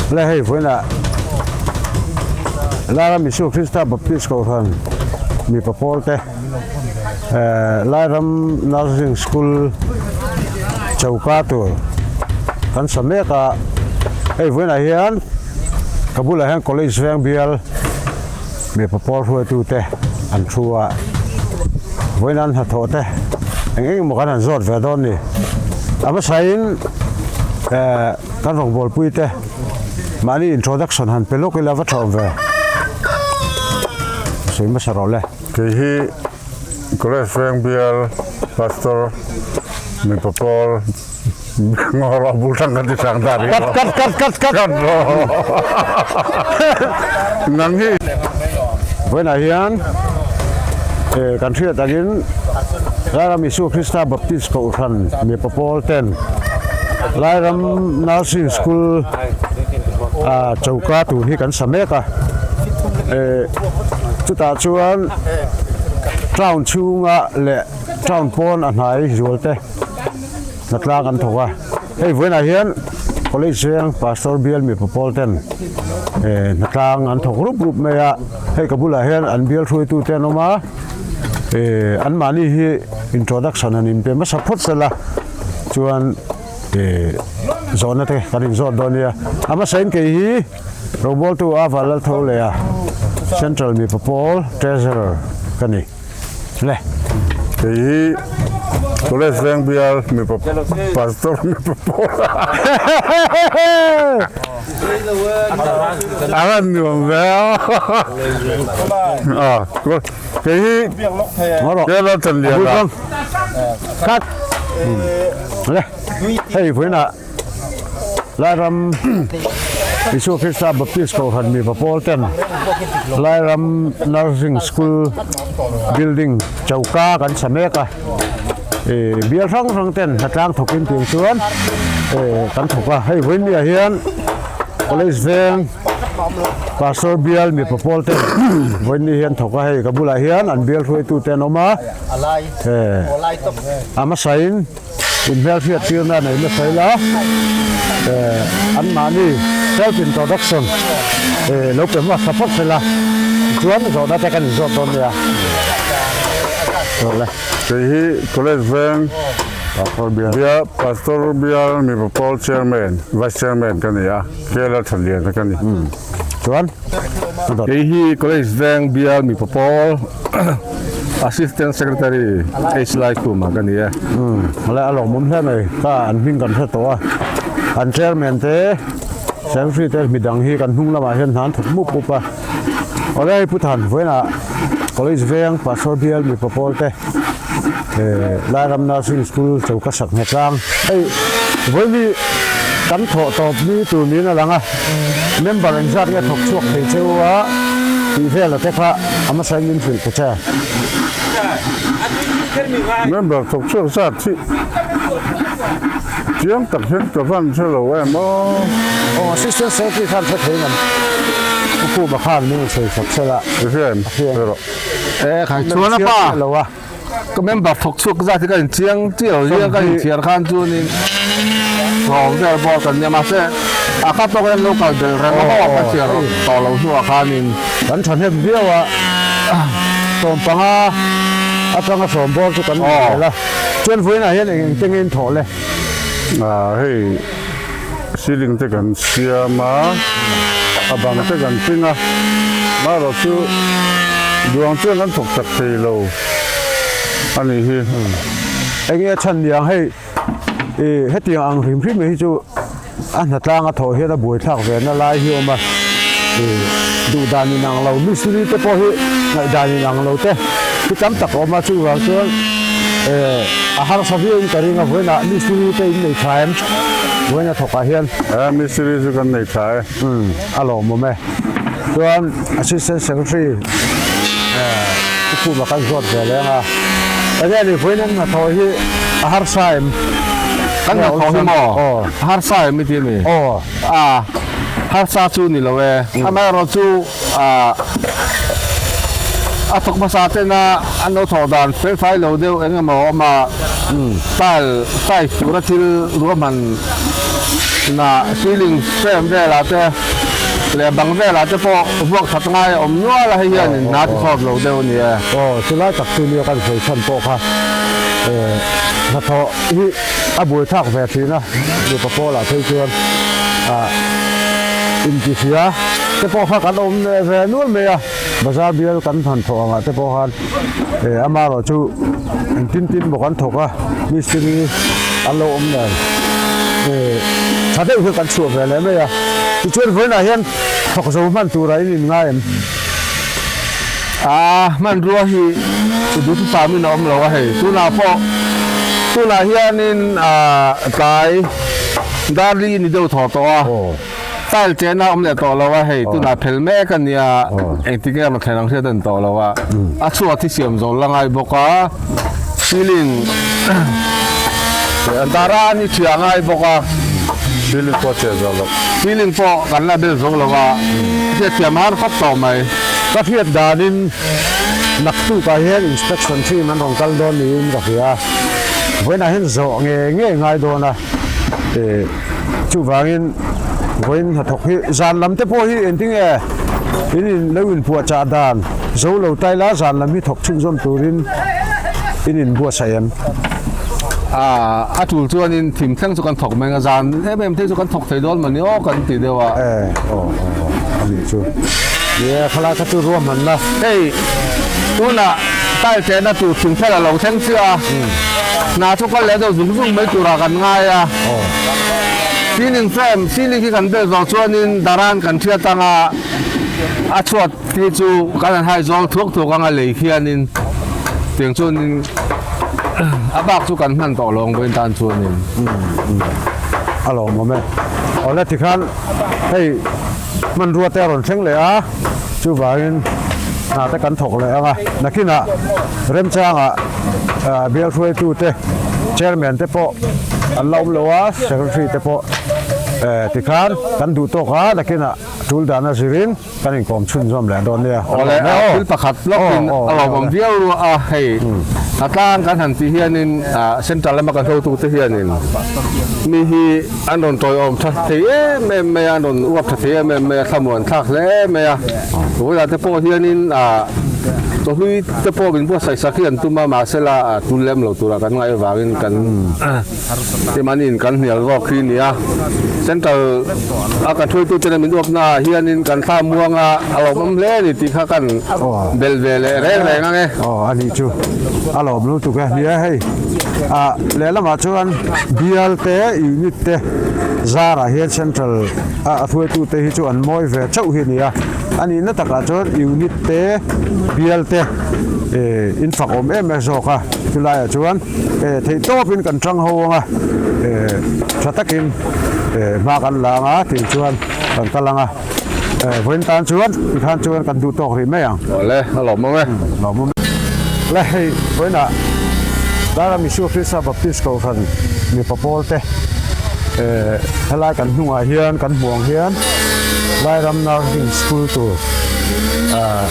Le hei vawiina Lairam Isu Krista Baptist Kohhran mipa pawl te, eh, Lairam Nursing School choka tur kan sa mek a, hei vawiina hian ka bulah hian College Veng Bial mipa pawl hruaitu te an thu a, vawiina an hnathawh te eng eng emaw kan han zawt ve dawn ni. A hmasain, eh, kan rawngbawlpui te mahni introduction han pe lawk ila va thawm ve. Sawi hmasa rawh le. Kei hi College Veng Bial Pastor mipa pawl ngawr a bul thang kan ti sang dar hi. Kat, kat, kat, kat, kat. Kan ro. Nang hi. Vawiina hian, eh, kan hriat angin Lairam Isu Krista Baptist Kohhran mipa pawl ten Lairam Nursing School, ah, choka tur hi kan sa mek a. Eh, chutah chuan town chhunga leh town pawn a hnai zual te hnatlang an thawk a. Hei vawiina hian College Veng Pastor Bial mipa pawl ten, eh, hnatlang an thawk rup rup mai a. Hei ka bulah hian an bial hruaitu te an awm a. Eh, an mahni hi introduction an inpe hmasa phawt sela. Chuan, eh, zawhna te kan inzawt dawn nia. A hmasain kei hi Rongbawltu Ava Laltholeia, Central mipa pawl, Treasurer ka ni. Le. Kei hi College Veng Bial mipa, Pastor mipa pawl. A ran nuam ve. Ah, kei hi. Kei la chan lian la. Kat. Le. Hei, vawiina. Lairam Isu Krista Baptist Kohran mipa pawl ten Lairam Nursing School building chauka kan sa mek a. E, bial hrang hrang ten hnatlang thokin tieng chuan, e, kan thawk a. Hei vawiin ni a hian College Veng Pastor Bial mipa pawl ten vawiin ni hian thawk a, hei ka bulah hian an bial hruaitu te an awm a. E, a hmasain in hmel hriattirna nei hmasa ila, e, anmahni self introduction, e, lo pe hmasa phawt sela, chuan zawhna te kan in zawt dawn nia. Rawh le. Kei hi College Veng Pastor Bial. Bia, Pastor Bial mipa pawl chairman, vice chairman ka ni a. Kela Thalian ka ni. Hmm. Chuan? Kei hi College Veng Bial mipa pawl assistant secretary H Lai Khuma ka ni a. Hmm. Hala a lawmawm hle mai. Kha an hming kan hre tawh a. An chairman te, secretary te midang hi kan hnung lamah hian hna an thawk mup mup a. Awle, hei Pu Than, vawiina College Veng Pastor Bial mipa pawl te, eh, Lairam Nursing School chauka sak hnatlang. Hei, vawiin kan thawh tawp ni tur niin a lang a. Member engzat nge thawk chhuak thei cheu a, tih vel a te kha a hmasain min hrilh ta che. Member thawk chhuak zat hi chiang tak hian ka van hre lo em aw. Aw, assistant secretary khan hre thei ngam. Pu Khuma khan min sawi sak sela. Hre em? Hre em. Hre rawh. E, khai chuan a pa. Lo a. Ka member thawk chhuak zat hi ka inchiang chiah lo, ka inchhiar khan chuanin rawng vel bawr kan nia, mahse, a kha tawk em lo kal bel reng a, ka chiar tawh lo hnu a khanin. Kan thahnem viau a, sawm panga atanga sawm bawr chu kan ni vel a. Chuan vawiinah hian eng eng te nge in thawh le? A, hei, ceiling te kan siam a, a bang te kan ting a, mahse chu duang chuan kan thawk tak thei lo a nih hi. Eng nge a chhan niang hei, e, hetiang ang hrim hrim hi chu a hnatlang a thawh hian a buaithlak ve na lai hi awm a. E, duh dan inang lo, mistiri te pawh hi ngaihdan inang lo te hi tam tak a awm a, chuvang chuan, e, a harsa viauin ka ring a, vawiinah mistiri te in nei ṭha em? Vawiina thawkah hian. E, mistiri chu kan nei ṭha e. Hmm, a lawmawm e. Chuan Assistant Secretary, eh, Pu Khuma kan zawt ve leng a. Enge ni, vawiin an hnathawh hi a harsa em? Kan hnathawh hi maw? Aw. A harsa em i ti mi? Aw. A, harsa chu ni lo e. Mm. Amaherawhchu, a, a thawk hmasa tena an lo thawh dan fel fai lo deuh eng emaw awm a. Mm. Tile, tile tura thil ruahman na ceiling frame vela te leh bang vela te pawh vuak that ngai a awm nual a, hei hian in hna ti sawt lo deuh a ni e. Aw, chulai tak chu nia kan sawi chhan pawh kha. Eh, hnathawh hi a buaithlak ve ṭhin a, mipa pawlah phei chuan, ah, intihria te pawh kha kan awm ve nual mai a. Bazar bial kan hnathawh angah te pawh khan, eh, amaherawhchu engtin tin maw kan thawk a, mistiri an lo awm nen, eh, ṭha deuh hi kan chhuah ve leh mai a. Tichuan vawiinah hian thawk zo hman tura in inngai em? A, hmanrua hi duhthusam in a awm lo a hei. Tunah pawh, tunah hianin, a, tlai dar li ni deuh thaw tawh a. Aw. Tile chena awm leh tawh lo a hei, tunah phel mek a nia, engtin nge rawh thlen ang hriat a ni tawh lo a. A chhuat hi siam zo la ngai bawk a, ceiling, dara ni chhia ngai bawk a. Ceiling pawh chhia zo lo. Ceiling pawh kan la bel zo lo a, hriat thiam har khawp tawh mai. Ka hriat danin naktukah hian inspection team an rawn kal dawn niin ka hria. Vawiinah hian zawh nge nge ngai dawn a. E, chuvangin vawiin hnathawk hi, zan lam te pawh hi engtin nge in, in lo inpuahchah dan zo lo ta ila, zan lam hi thawk chhunzawm turin in inbuatsaih em? A, a tul chuanin thim thleng chu kan thawk mai ang a, zan em em te chu kan thawk thei dawn mani aw kan ti deuh a. E, aw, aw, aw, a ni chu. Ye, khalai kha chu ruahmanna. Hei, tunah tile chena tur thim thleng a lo thleng chu a. Hmm. Hna chu kal leh deuh zung zung mai tura kan ngai a. Aw. Ceiling frame, ceiling hi kan bel zo chuanin daran kan hriat ang a, a chhuat hi chu kan han hai zawl thuak thuak ang a lei khianin. Tiang chuanin a bak chu kan hman tawh lo ang vawiin tan chuanin. Hmm, hmm. A lawmawm e. Aw le, tikhan hei hmanrua te a rawn thleng leh a, chuvangin hna te kan thawk leh ang a. Nakinah remchanga, ah, bial hruaitu te, chairman te pawh an la awm lo a, secretary te pawh, eh, tikhan kan duh tawk a, nakinah tul dan a zirin kan inkawm chhunzawm leh dawn nia. Aw le, aw, thil pakhat lawkin aw, aw, a lo awm viau ru a hei. Hmm. A tlang kan han ti hianin, ah, central lama kan hotu te hianin mi hi an rawn tawi awm ṭha thei em em mai a, an rawn uap ṭha thei em em mai a, thlamuan thlak hle em mai a. Vawiina te pawh hianin, ah, chawhlui te pawh min buatsaih sak hi an tum a, mahse la, ah, tul lem lo tura kan ngaih avangin kan, ah, Timanin kan hnial zawk hi nia. Central a kan hruaitu ten min uapna hianin kan thlamuang a, a lo awm hle ni tih kha kan bel ve leh reng reng ang e. Aw, a ni chu. A lawm lutuk a nia hei. A, lehlamah chuan bial te, unit te zarah hian central a, a hruaitu te hi chu an mawi ve chauh hi nia. A nihna takah chuan unit te, bial te, eh, in fak awm em em zawk a. Chulaiah chuan, eh, theihtawpin kan ṭang ho ang a, eh, ṭha takin, eh, hma kan la ang a, tin chuan kan kal ang a. Eh, vawiin tan chuan, tikhan chuan kan duh tawk rih mai ang. Awle, a lawm ang e. Hmm, lawm ang. Le hei, vawiinah Lalram Isua Krista Baptist Kohhran mipa pawl te, eh, helai kan hnungah hian, kan hmuh ang hian, Lairam Nursing School tur, ah,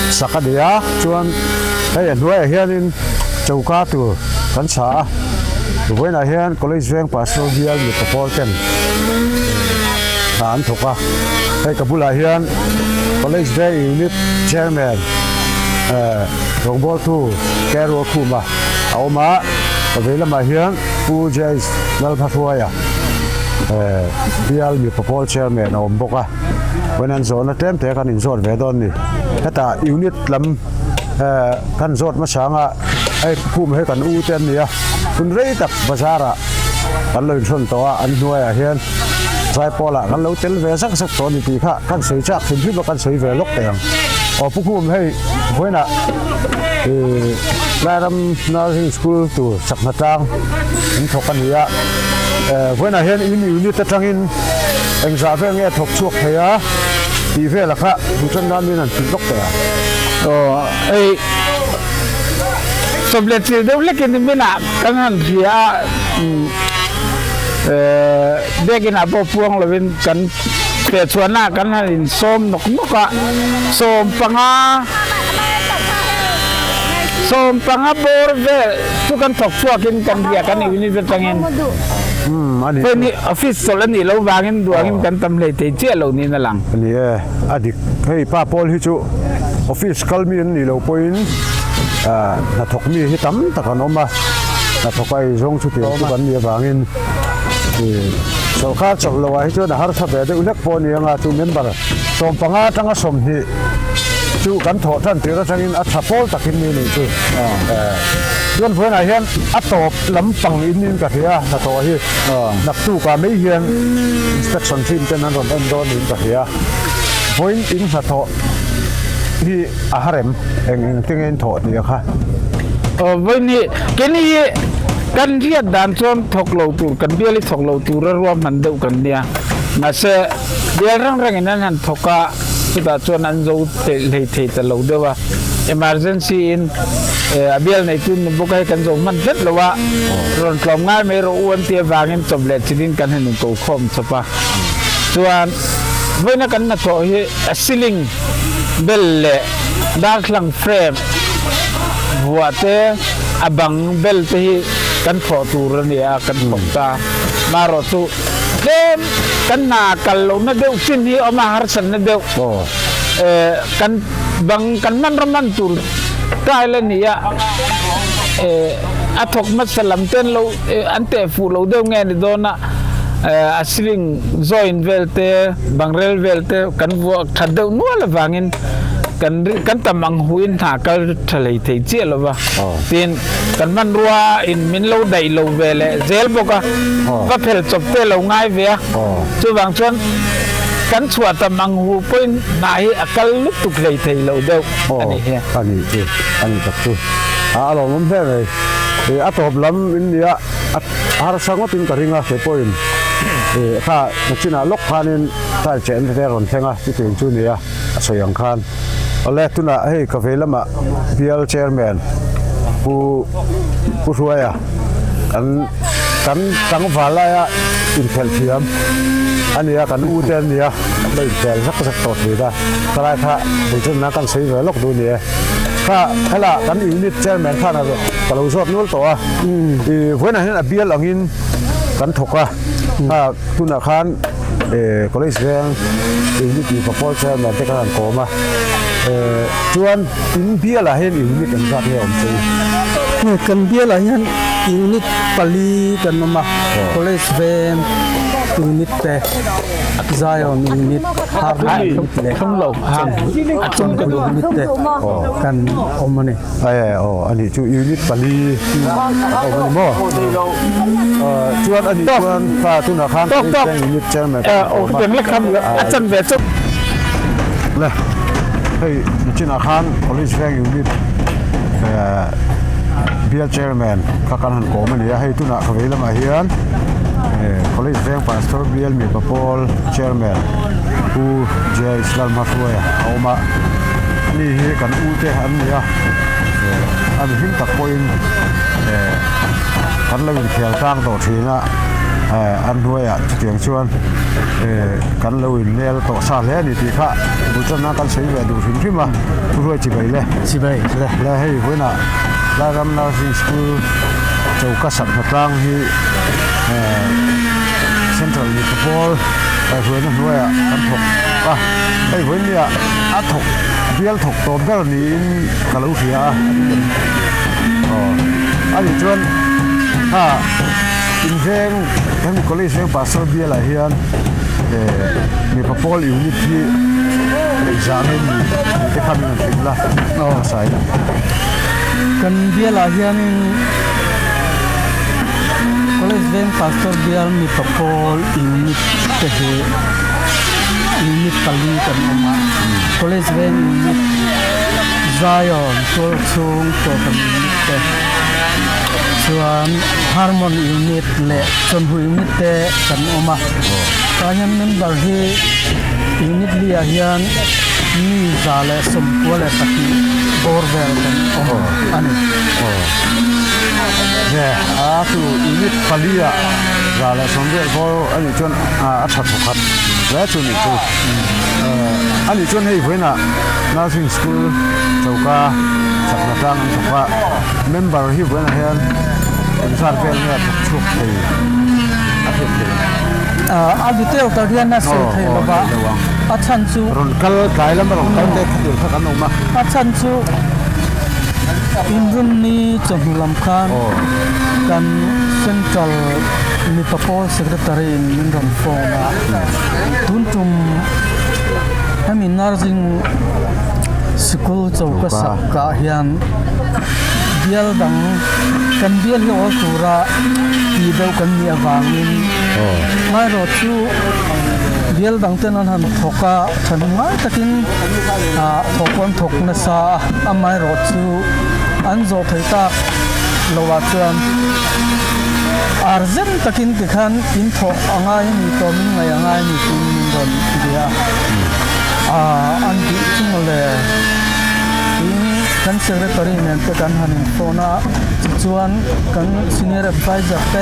sak a ni a, chuan hei a hnuaiah hianin choka tur kan sa a. Vawiinah hian College Veng Pastoral Bial mipa pawl ten hna an thawk a. Hei ka bulah hian College Day Unit Chairman, eh, rawngbawltu Carol Khuma a awm a. A vei lamah hian Pu J H Lalphahruaia, eh, Bial mipa pawl Chairman a awm bawk a. Vawiin an zawhna tlem te kan inzawt ve dawn ni. Heta unit lam, eh, kan zawt hmasa ang a, hei Pu Khuma hi kan u te an ni a. Hun rei tak bazar-ah kan lo inhrawn tawh a, an hnuaiah hian Zaipawlah kan lo tel ve zak zak tawh a ni tih kha kan sawi chak hrim hrim a, kan sawi ve lawk teh ang. Aw, Pu Khuma hei vawiinah, eh, Lairam Nursing School tur sakna tlang an thawk a ni a. Eh, vawiinah hian in unit aṭangin engzah vel nge thawk chhuak thei a tih vel a kha, hmu ṭan nan min han tih lawk teh a. Aw, ei, chawp leh chil deuh hlekin minah kan han hria a, um, eh, biakin a pawh puang lovin kan fe chhuahna kan han insawm nawk nawk a, sawm panga, sawm panga bawr vel chu kan thawk chhuakin kan hria kan unit aṭangin. Hmm, a ni. Vawiin hi office chawlh a nih loh vangin duangin kan tam hlei thei chiah lo niin a lang. A ni e, a dik. Hei pa pawl hi chu office kal mi an nih loh pawhin, ah, hnathawk mi hi tam tak an awm a. Hnathawk ei zawng chu tih chu kan nih avangin, eh, sawrkar chawlh loah hi chuan a harsa ve deuh hlek pawh a ni ang a, chu member sawm panga aṭanga sawmhnih chu kan thawh ṭan tir aṭangin a ṭha pawl takin mi nih chu. Ah. Eh, chuan vawiinah hian a tawp lampang in in ka hria, hnathawh hi. Ah. Naktuka mai hian inspection team ten an rawn en dawn niin ka hria. Vawiin in hnathawh hi a har em, eng eng tin nge in thawh tih a kha. Aw, vawiin hi, keini hi kan hriat dan chuan thawk lo tur, kan bial hi thawk lo tura ruahman deuh kan nia. Mahse, bial hrang hrangin an han thawk a, chutah chuan an zo thei, hlei thei ta lo deuh a. Emergency in, eh, a bial neitu ni bawk a, hei kan zo hman tlat lo a. Rawn tlawm ngai mai rawh u an tih avangin chawp leh chilin kan han inko khawm chawp a. Chuan vawiina kan hnathawh hi a ceiling bel leh darthlalang frame vuah te, a bang bel te hi kan thawh tur a ni a, kan thawk ta. Marawh chu tlem kan hna kal lohna deuh chin hi awm a, harsatna deuh. Aw. Eh, kan bang kan hmanraw hman tur tile a ni a, eh, a thawk hmasa lam ten lo, eh, an teh fuh lo deuh nge ni dawn a, eh, a ceiling joint vel te, bang rel vel te kan vuah ṭhat deuh nual avangin kan ri-, kan tam ang huin hna kal ṭha hlei thei chiah lo va. Aw. Tin, kan hmanrua in min lo daih lo ve leh zel bawk a. Aw. Va phel chawp te lo ngai ve a. Aw. Chuvang chuan kan chhuah tam ang hu pawhin hna hi a kal lutuk hlei thei lo deuh a ni hi. Aw, a ni chu, a ni tak chu. A, a lawmawm hle mai. E, a tawp lam in nia, a, a harsa ngawtin ka ring a, kei pawhin. Eh, kha, ka china lawk khanin, kha chen te rawn thleng a, chutiang chu nia, a sawi ang khan. Awle, tuna hei ka vei lama bial chairman, Pu, Pu Hruaia, kan, kan tlangval laia inkhel thiam a nia, kan u te a nia, lo inkhel zak zak tawh thei ta. Ka lai kha, bul chen na kan sawi ve lawk duh nia. Kha, hela kan unit chairman kha na ka lo zawt nual tawh a. I, vawiina hin a bial angin kan thawk a. Kha, tuna khan, eh, College Veng unit mipa pawl chairman te kan han kawm a. Eh, chuan in biala hian unit engzat nge awm che? Kan biala hian unit pali kan awm a. College Veng unit te, Zion unit, Harmon unit le Chawngkul unit te kan awm a ni. Ai, aw, a nih chu unit pali a awm a ni maw? Ah, chuan a nih chuan kha tuna khan College Veng unit chairman kan kawm a. Veng le kham a chan ve chu. Le, hei, china khan College Veng unit, eh, bial chairman kha kan han kawm a ni a. Hei, tuna ka vei lamah hian, eh, College Veng Pastor Bial mipa pawl chairman Pu J. Islam Mahruaia a awm a. Ani hi kan u te an ni a. Eh, a mihring tak pawhin, eh, kan lo inkhel tlang tawh ṭhin a, eh, an hnuaiah chutiang chuan, eh, kan lo innel tawh sa hle a ni tih kha bul chen na kan sawi ve duh hrim hrim a. Pu Hruai, chibai le. Chibai le. Le, hei vawiina Lairam Nursing School Choka Sakhna tlang hi, eh, Central mipa pawl, eh, hruaina hnuaiah kan thawk a. Hei vawiin nia a thawk, bial thawk tawp ber niin ka lo hria a. Aw. A nih chuan, ha, in veng, kan College Veng Pastor bialah hian, eh, mipa pawl unit hi exam in te kha min an hrilh la. Aw. Sai. Kan bialah hianin College Veng Pastor bial mipa pawl unit te hi unit pali kan awm a. College Veng unit, Zion, Tualchhung, Tualchhung unit te. Chuan Harmon unit le Chawngkul unit te kan awm a. Aw. Tlai hian member hi unit li ah hian mi za leh sawmkua leh pahnih bawr vel kan awm a ni. Aw. Nge, a chu unit pali ah za leh sawm vel bawr a nih chuan, a, a ṭha thawkhat hle chu ni chu. Eh, a nih chuan hei vawiina Nursing School Choka Sakhna tlang an thawk a. Member hi vawiina hian engzat vel nge a thawk chhuak thei a hriat theih? Ah, a detail tak hian a sawi thei lo va. A chhan chu rawn kal tlai lam a rawn kal te kha tur kha kan awm a. A chhan chu in room ni chawhnu lam khan kan central mipa pawl secretary in min rawn phone a. Tun ṭum hemi Nursing School Choka Sakhna hian bial dang, kan bial hi awl tura ti deuh kan nih avangin, amaherawhchu bial dang ten an han thawk a, ṭha ngai takin, ah, thawk an thawk nasa a, amaherawhchu an zawh thei tak lo ah chuan urgent takin tikhan in thawh a ngai a ni tawh, min ngaih a ngai a ni tiin min rawn ti a. Ah, an tih chung le, in kan secretary nen te kan han in phone a, chuan kan senior advisor te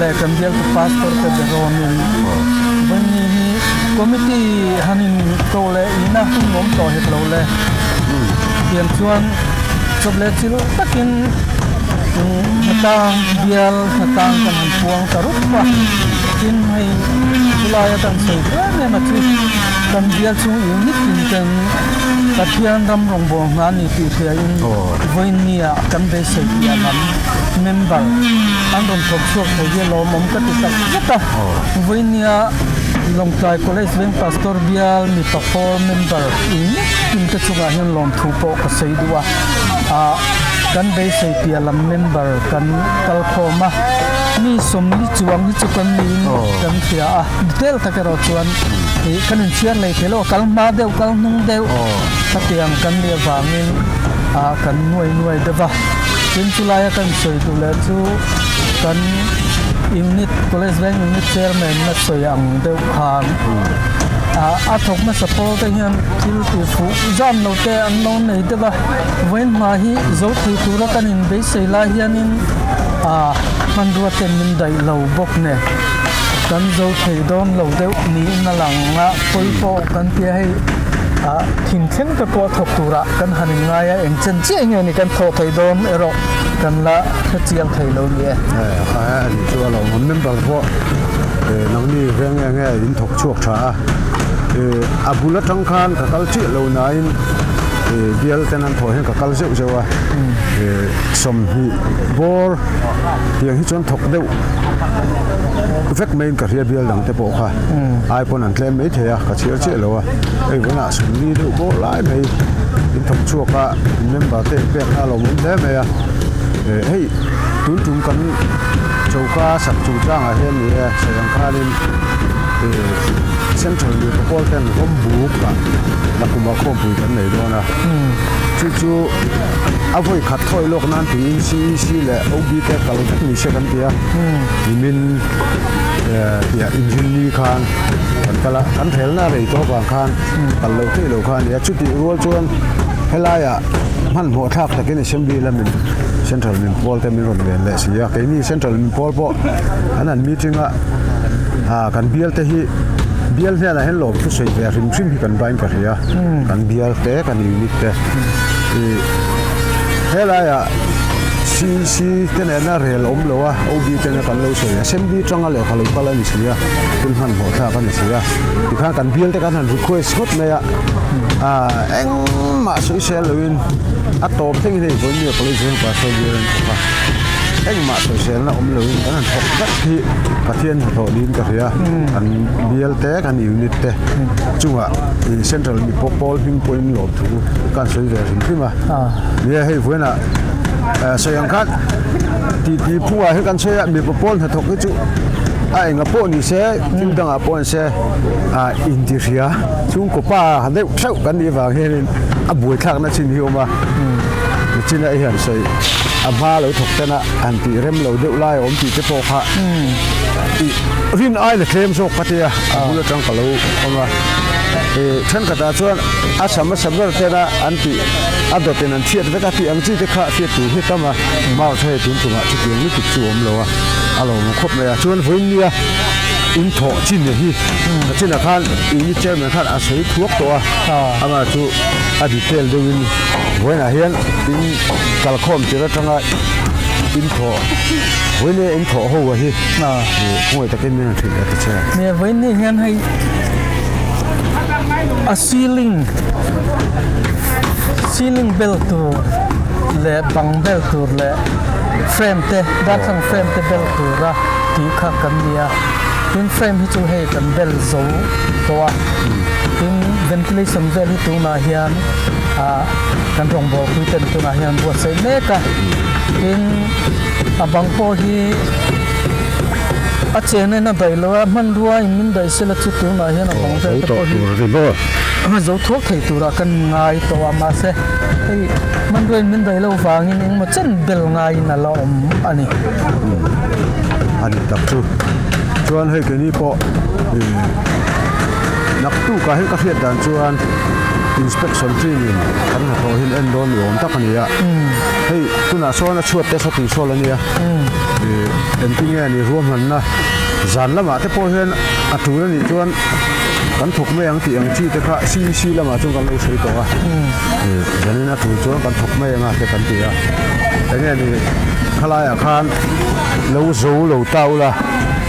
leh kan bialtu pastor te berawmin vawiin hi committee han in ko le ina hun awm tawh het lo le. Tiang chuan chawp leh chil takin, mm, hnatang bial, hnatang kan han puang ta rup a. Tin hei, chulaia kan sawi em em a chu, kan bial chhung unit tin kan Pathian ram rawngbawlna ni tih hriain, vawiin nia kan beisei tia lam member an rawn thawk chhuak thei hi lawmawm ka ti tak zet a. Vawiin nia Lawngtlai College Veng Pastor bial mipa pawl member in tin te chungah hian lawmthu pawh ka sawi duh a. A, kan beisei tia lam member kan kal khawm a. Mi sawmli chuang hi chu kan niin kan hria a. Detail tak erawh chuan, eh, kan inchhiar lei thei lo, kal hma deuh, kal hnung deuh, khatiang kan nih avangin, ah, kan nuai nuai deuh va. Tin, chulaia kan sawi duh leh chu, kan unit, College Bank unit chairman-a sawi ang deuh khan, a, a thawk hmasa pawl te hian thil tih fuh zan lo te an lo nei deuh a. Vawiin hma hi zo thei tura kan inbeisei lai hianin, a, hmanrua te min daih lo bawk nen, kan zo thei dawn lo deuh niin a lang a, pawi pawh kan tia hei, a, thing thleng te pawh thawk tura kan han inngai a, eng chen chiah nge ni kan thaw thei dawn erawh kan la hre chiang thei lo ni e. Eh, kha a ni chu a lo awm, member pawh, eh, nangni reng eng nge in thawk chhuak ṭha a. Eh, a bul aṭang khan ka kal chiah lo nain, eh, bial ten an thaw hian ka kal zeuh zeuh a. Eh, sawmhnih bawr tiang hi chuan thawk deuh vek maiin ka hria, bial dang te pawh kha. Ai pawn an tlem mai thei a, ka chhiar chiah lo a. Hei vawiinah sawmli deuh bawr lai mai in thawk chhuak a, member te inpekna a lo awm hle mai a. Eh, hei, tun ṭum kan choka sak chungchangah hian ni e, sawi ang khanin, eh, Central mi pawl ten Rawmbuk ah, Nakuma khawmpui kan nei dawn a. Chu chu a vawi khat thawi lawk nan tiin C E C leh O B te kal vek ni se kan tia. Nimin, eh, tia inrinni khan kan kal a, kan rel na rei tawh vang khan kal lo thei lo kha a nia. Chutih rual chuan helaiah hmanhmawh thlak takin assembly lamin Central mi pawl te min rawn ven leh si a. Keini Central mi pawl pawh an han meeting a, a, kan bial te hi, bial hnenah hian lawmthu sawi ve hrim hrim hi kan bind ka hria. Kan bial te, kan unit te. I, helaiah C E C te nena rel awm lo a, O B te nena kan lo sawi a. Assembly aṭanga leh ka lo kal a ni si a. Thil hmanhmawh thlak a ni si a. Tikhan kan bial te kan han request ngawt mai a. A, engmah sawisel loin a tawp thlengin hei vawiin nia College Bank Pastor Bial an thawk a. Engmah sawiselna awm loin kan han thawk vek hi Pathian hnathawh niin ka hria. Kan bial te, kan unit te chungah, i, Central mi pawl hming pawhin lawmthu kan sawi ve hrim hrim a. Nia hei vawiinah, eh, sawi ang khan, titi phungah hian kan sawi a, mipa pawl hnathawk hi chu a enga pawh ni se, thil dangah pawh ni se, a, inti hria. Chhungkaw pa deuh theuh kan nih vang hianin a buaithlakna chin hi a awm a. Chin a hian sawi a hma lo thawk tena an tih rem lo deuh lai a awm tih te pawh kha. I, rin ai la tlem zawk ka tia, a bul aṭang ka lo awm a. E, ṭhenkhatah chuan a sam a sam ber tena an tih a dawtin an thiat vek a tih ang chi te kha fiat tur hi tam a. Mau tha hei tun ṭumah chutiang lutuk chu awm lo a, a lo awm khawp mai a. Chuan vawiin nia in thawh chin hi, a chinah khan unit chairman khan a sawi thuak tawh a. Ama chu a detail deuhin vawiinah hian in kalkhawm tir aṭanga in thawh, vawiin nia in thawh ho a hi. Ngawi takin min han hrilh a ti che. Nia vawiin ni hian hei a ceiling, ceiling bel tur leh bang bel tur leh frame te, darthlalang frame te bel tura tih kha kan ni a. Tin, frame hi chu hei kan bel zo tawh a. Tin, ventilation vel hi tunah hian, a, kan rawngbawlpui ten tunah hian buatsaih mek a. Tin, a bang pawh hi a chenna a daih lo a, hmanrua in min daih sela chu tunah hian a bang vel te pawh hi a zo thuak thei tura kan ngai tawh a, mahse hei hmanrua in min daih lo vangin engemaw chen bel ngaiin a la awm a ni. A ni tak chu. Chuan hei keini pawh, eh, naktukah hian ka hriat dan chuan inspection team-in kan hnathawh hian en dawn ni awm tak a ni a. Hei tunah sawn a chhuat te saw tih saw la nia. Eh, engtin nge ni ruahmanna zan lamah te pawh hian a ṭul a nih chuan kan thawk mai ang tih ang chi te kha C E C lamah chuan kan lo sawi tawh a. Eh, zanin a ṭul chuan kan thawk mai anga te kan ti a. Eng nge ni khalaiah khan lo zo lo ta ula,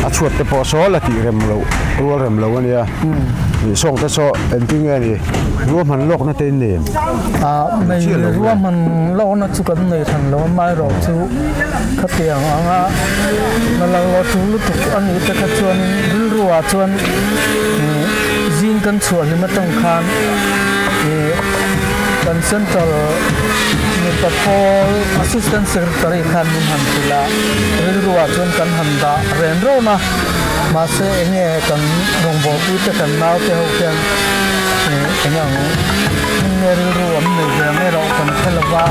a chhuat te pawh saw la tih rem lo, rual rem lo a nia. Ni sawng te saw engtin nge ni ruahman lawkna te in nei em? A, nei, ruahman lawkna chu kan nei hran lo, amaherawhchu khatiang anga malak lo chu lutuk a nih te kha chuan rilruah chuan, eh, zing kan chhuah hlim aṭang khan, eh, kan central mipa pawl assistant secretary khan min han hrilh a, rilruah chuan kan han dah ren rawn a. Mahse, eng nge kan rawngbawlpui te kan naute ho hian, eh, eng ang hmun nge rilru an nei ve ang erawh kan hre lo va.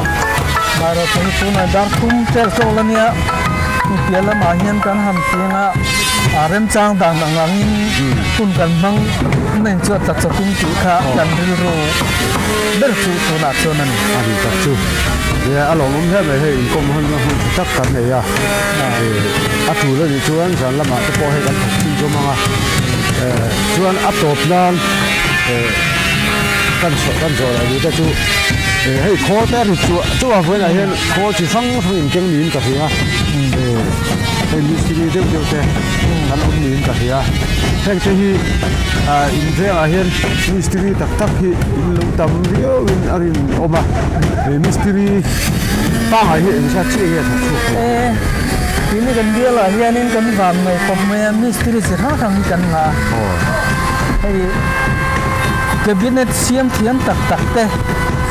Amaherawhchu tunah dar thum tel tawh la nia. Tia lama hian kan han tieng a, a remchang dan ang angin hun kan hmang mai chu a tla chawk in tih kha kan rilru ber chu tunah chuan a ni. A ni tak chu. Nia, a lawmawm hle mai, hei inkawm hun hun tak kan nei a. Eh, a tul a nih chuan zan lamah te pawh hei kan thawk chhun chu mang a. Eh, chuan a tawp nan, eh, kan saw, kan zawh leh ni te chu, eh, hei khawl te a ri chu, chu a vawiinah hian khawl chi hrang hrang inkeng niin ka hria. Eh, hei mistiri deuh deuh te kan awm niin ka hria. Heng te hi, ah, in vengah hian mistiri tak tak hi in lo tam riau in a rinawm a. Eh, mistiri pangngai hi eng zat chiah hi a ṭha chhuak. Eh, tini kan bialah hianin kan vannei khawp mai a, mistiri chi hrang hrang hi kan ngah a. Aw. Hei, cabinet siam thiam tak tak te,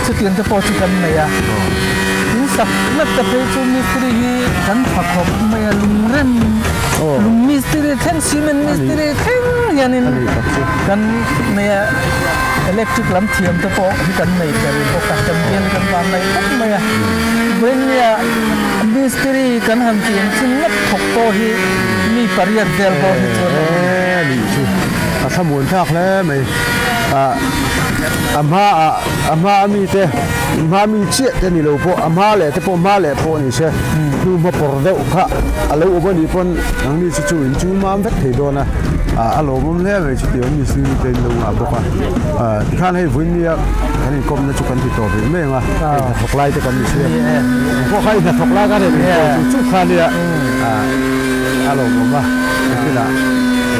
chutiang te pawh chu kan nei a. Aw. In sak nat ta phei chu mistiri hi kan ṭha khawp mai a, lung rem. Aw. Lung mistiri thleng, cement mistiri thleng hianin kan nei a. Electric lam thiam te pawh hi kan nei ta ri bawk a, kan bial kan vannei khawp mai a. Vawiina mistiri kan han tieng chhun ngat thawk pawh hi mi pariat vel pawh hi chuan a ni. Eh, ni chu. A thlamuan thlak hle mai. A, a hma, a, a hma mi te, hma mi chiah te ni lo pawh, a hma leh te pawh, hma leh pawh ni se. Hnu hma pawr deuh kha a lo awm a nih pawn, nangni chu chu in chu mam vek thei dawn a. A, a lawmawm hle mai chu tia mistiri te in lo ngah bawk a. A, tikhan hei vawiina kan inkawmna chu kan ti tawp ve mai ang a. Hei hnathawk lai te kan ni si a. Pawh kha hnathawk lai kan hei ni chu chu kha nia. A, a lawmawm a. Tikhanah,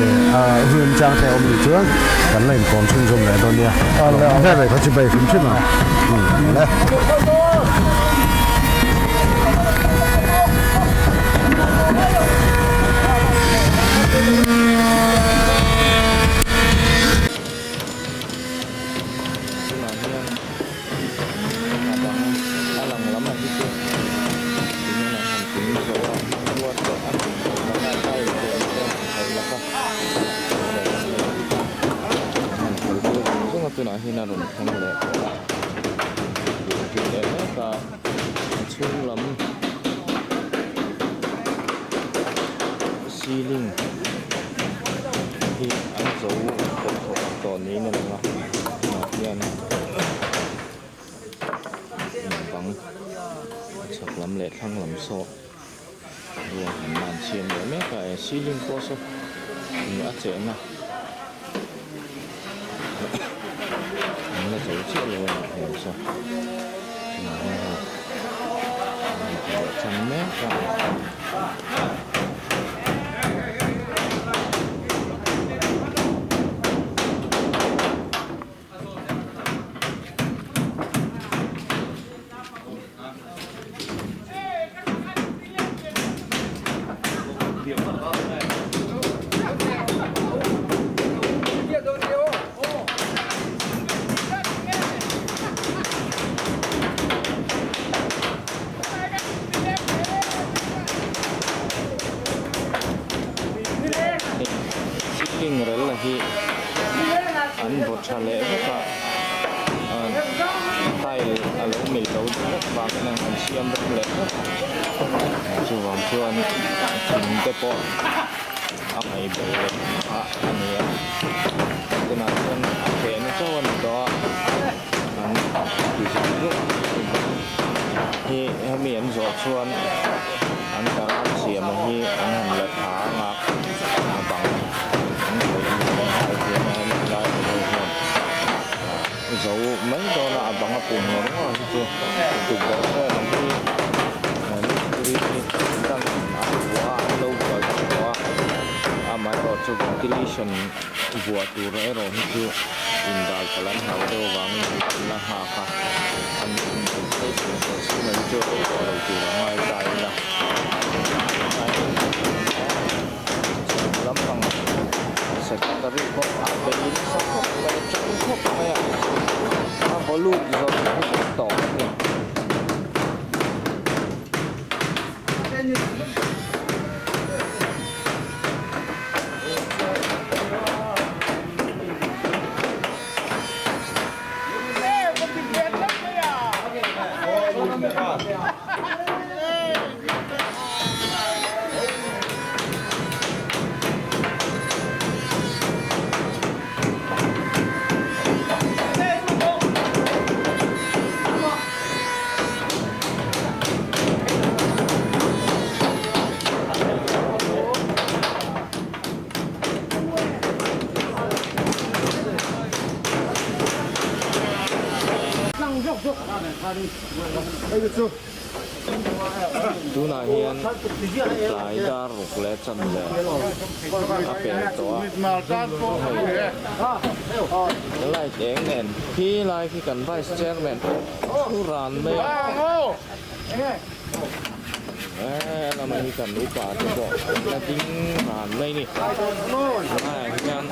eh, a, hun chang te awm ni chuan kan la inkawm chhunzawm leh dawn nia. A lawmawm hle mai kha chu bai hrim hrim a. Hmm, le. Tunah hian a dang a lang lam a hi chu. Tin an han tum zo a, ruat a, a tum zo a, a tum zo a, a tum zo a. Tunah hian a rawn thlang leh tawh a. Tum leh mek a. A chhung lam ceiling hi an zo tawh tawh niin a lang a, tunah hian bang chhak lam leh thlang lam saw ruang han nan siam leh mek a, ceiling pawh saw a chehna. An la zo chiah lo a nih hmel saw. An hmel a chang mek a. Ceiling rel a hi an vaw ṭha leh vek a, a, tile a lo mil lo ding vek vangin an siam rem leh vek a. Chuvang chuan thing te pawh a ngai bawk a, a ni a. Tunah chuan a ṭhen chauh a ni tawh a. An ti zuk zuk hi, hemi an zawh chuan an taran siam a hi an han la ṭha ang a, a bang an khawih an hai ṭhin a, hemi lai a zo hian zo mai dawn a, a bang a pum ngawr ngawr hi chu. Tukverh vel hi, mistiri hi dang an vuah a, an lo vuah a, amaherawhchu ventilation vuah tur erawh hi chu indal palan hau deuh vangin an la nghak a, an input phei sin tawh sin a ni chu a lo tur a ngai ta ila. Lam pang secretary pawh a beiin sa khawp mai, a ṭang khawp mai a, a haw lut zawk tawh a ni. Tuna hian tlai dar ruk le chanve a pe tawh a. Light eng nen khi lai khi kan Vice Chairman chu ran mai a. Eh, lamah hi kan upa te pawh la ding ran mai ni. Tunah hian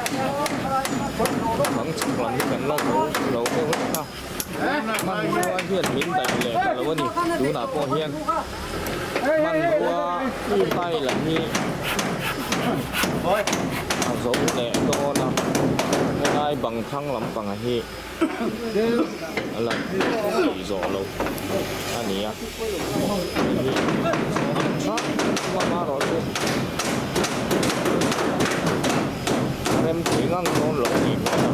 bang chak lam hi kan la zo lo deuh a. Hmanrua hian min daih leh ta lo a ni. Tunah pawh hian hmanrua style hi a zo leh dawn a. Helai bang thlang lampang a hi a la tih zawh lo a ni a. Ṭha mama rawh chu. Remti ngang dawn lo ni hmel a.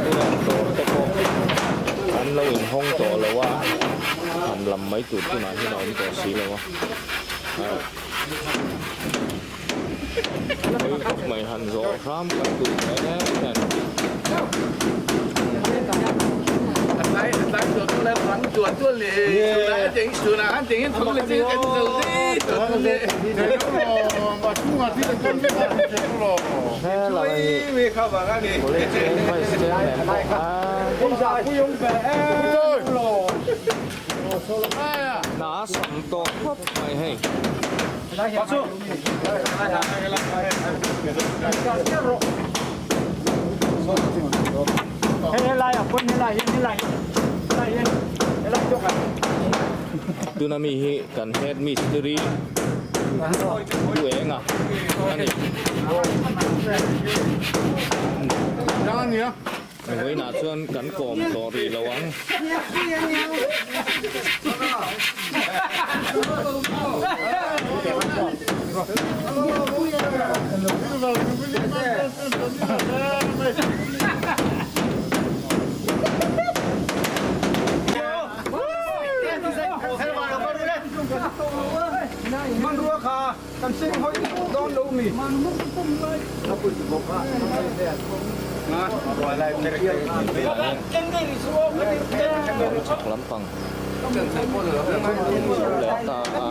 Tuna dawr te pawh an lo inhawng tawh lo a, han lam mai tur tunah hian a awm tawh si lo a. Mai han zawh hram kan duh mai em em. A tlai, a tlai chuan tu le, an chuan tu le. Tuna han cheng, tuna han cheng, in thung le cheng kan zo di, tuna le. He la hi. Chui mi kha bang a ni. College vice chairman pawh a. Na a sam tawh khawp mai hei. Helai a pawn, helai hian, helai hian, helai hian, helai chawk a. Tuna mi hi kan head mistiri Pu Enga a ni. Dang a nia. Vawiinah chuan kan kawm tawh rih lo ang. Hmanrua kha. Kan seng hoi dawn lo mi. Chak lampang. Leh ta a.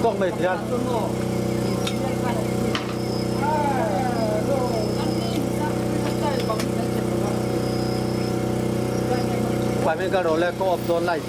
Tawk mai thial. Pai mai ka ro le ko op to lai.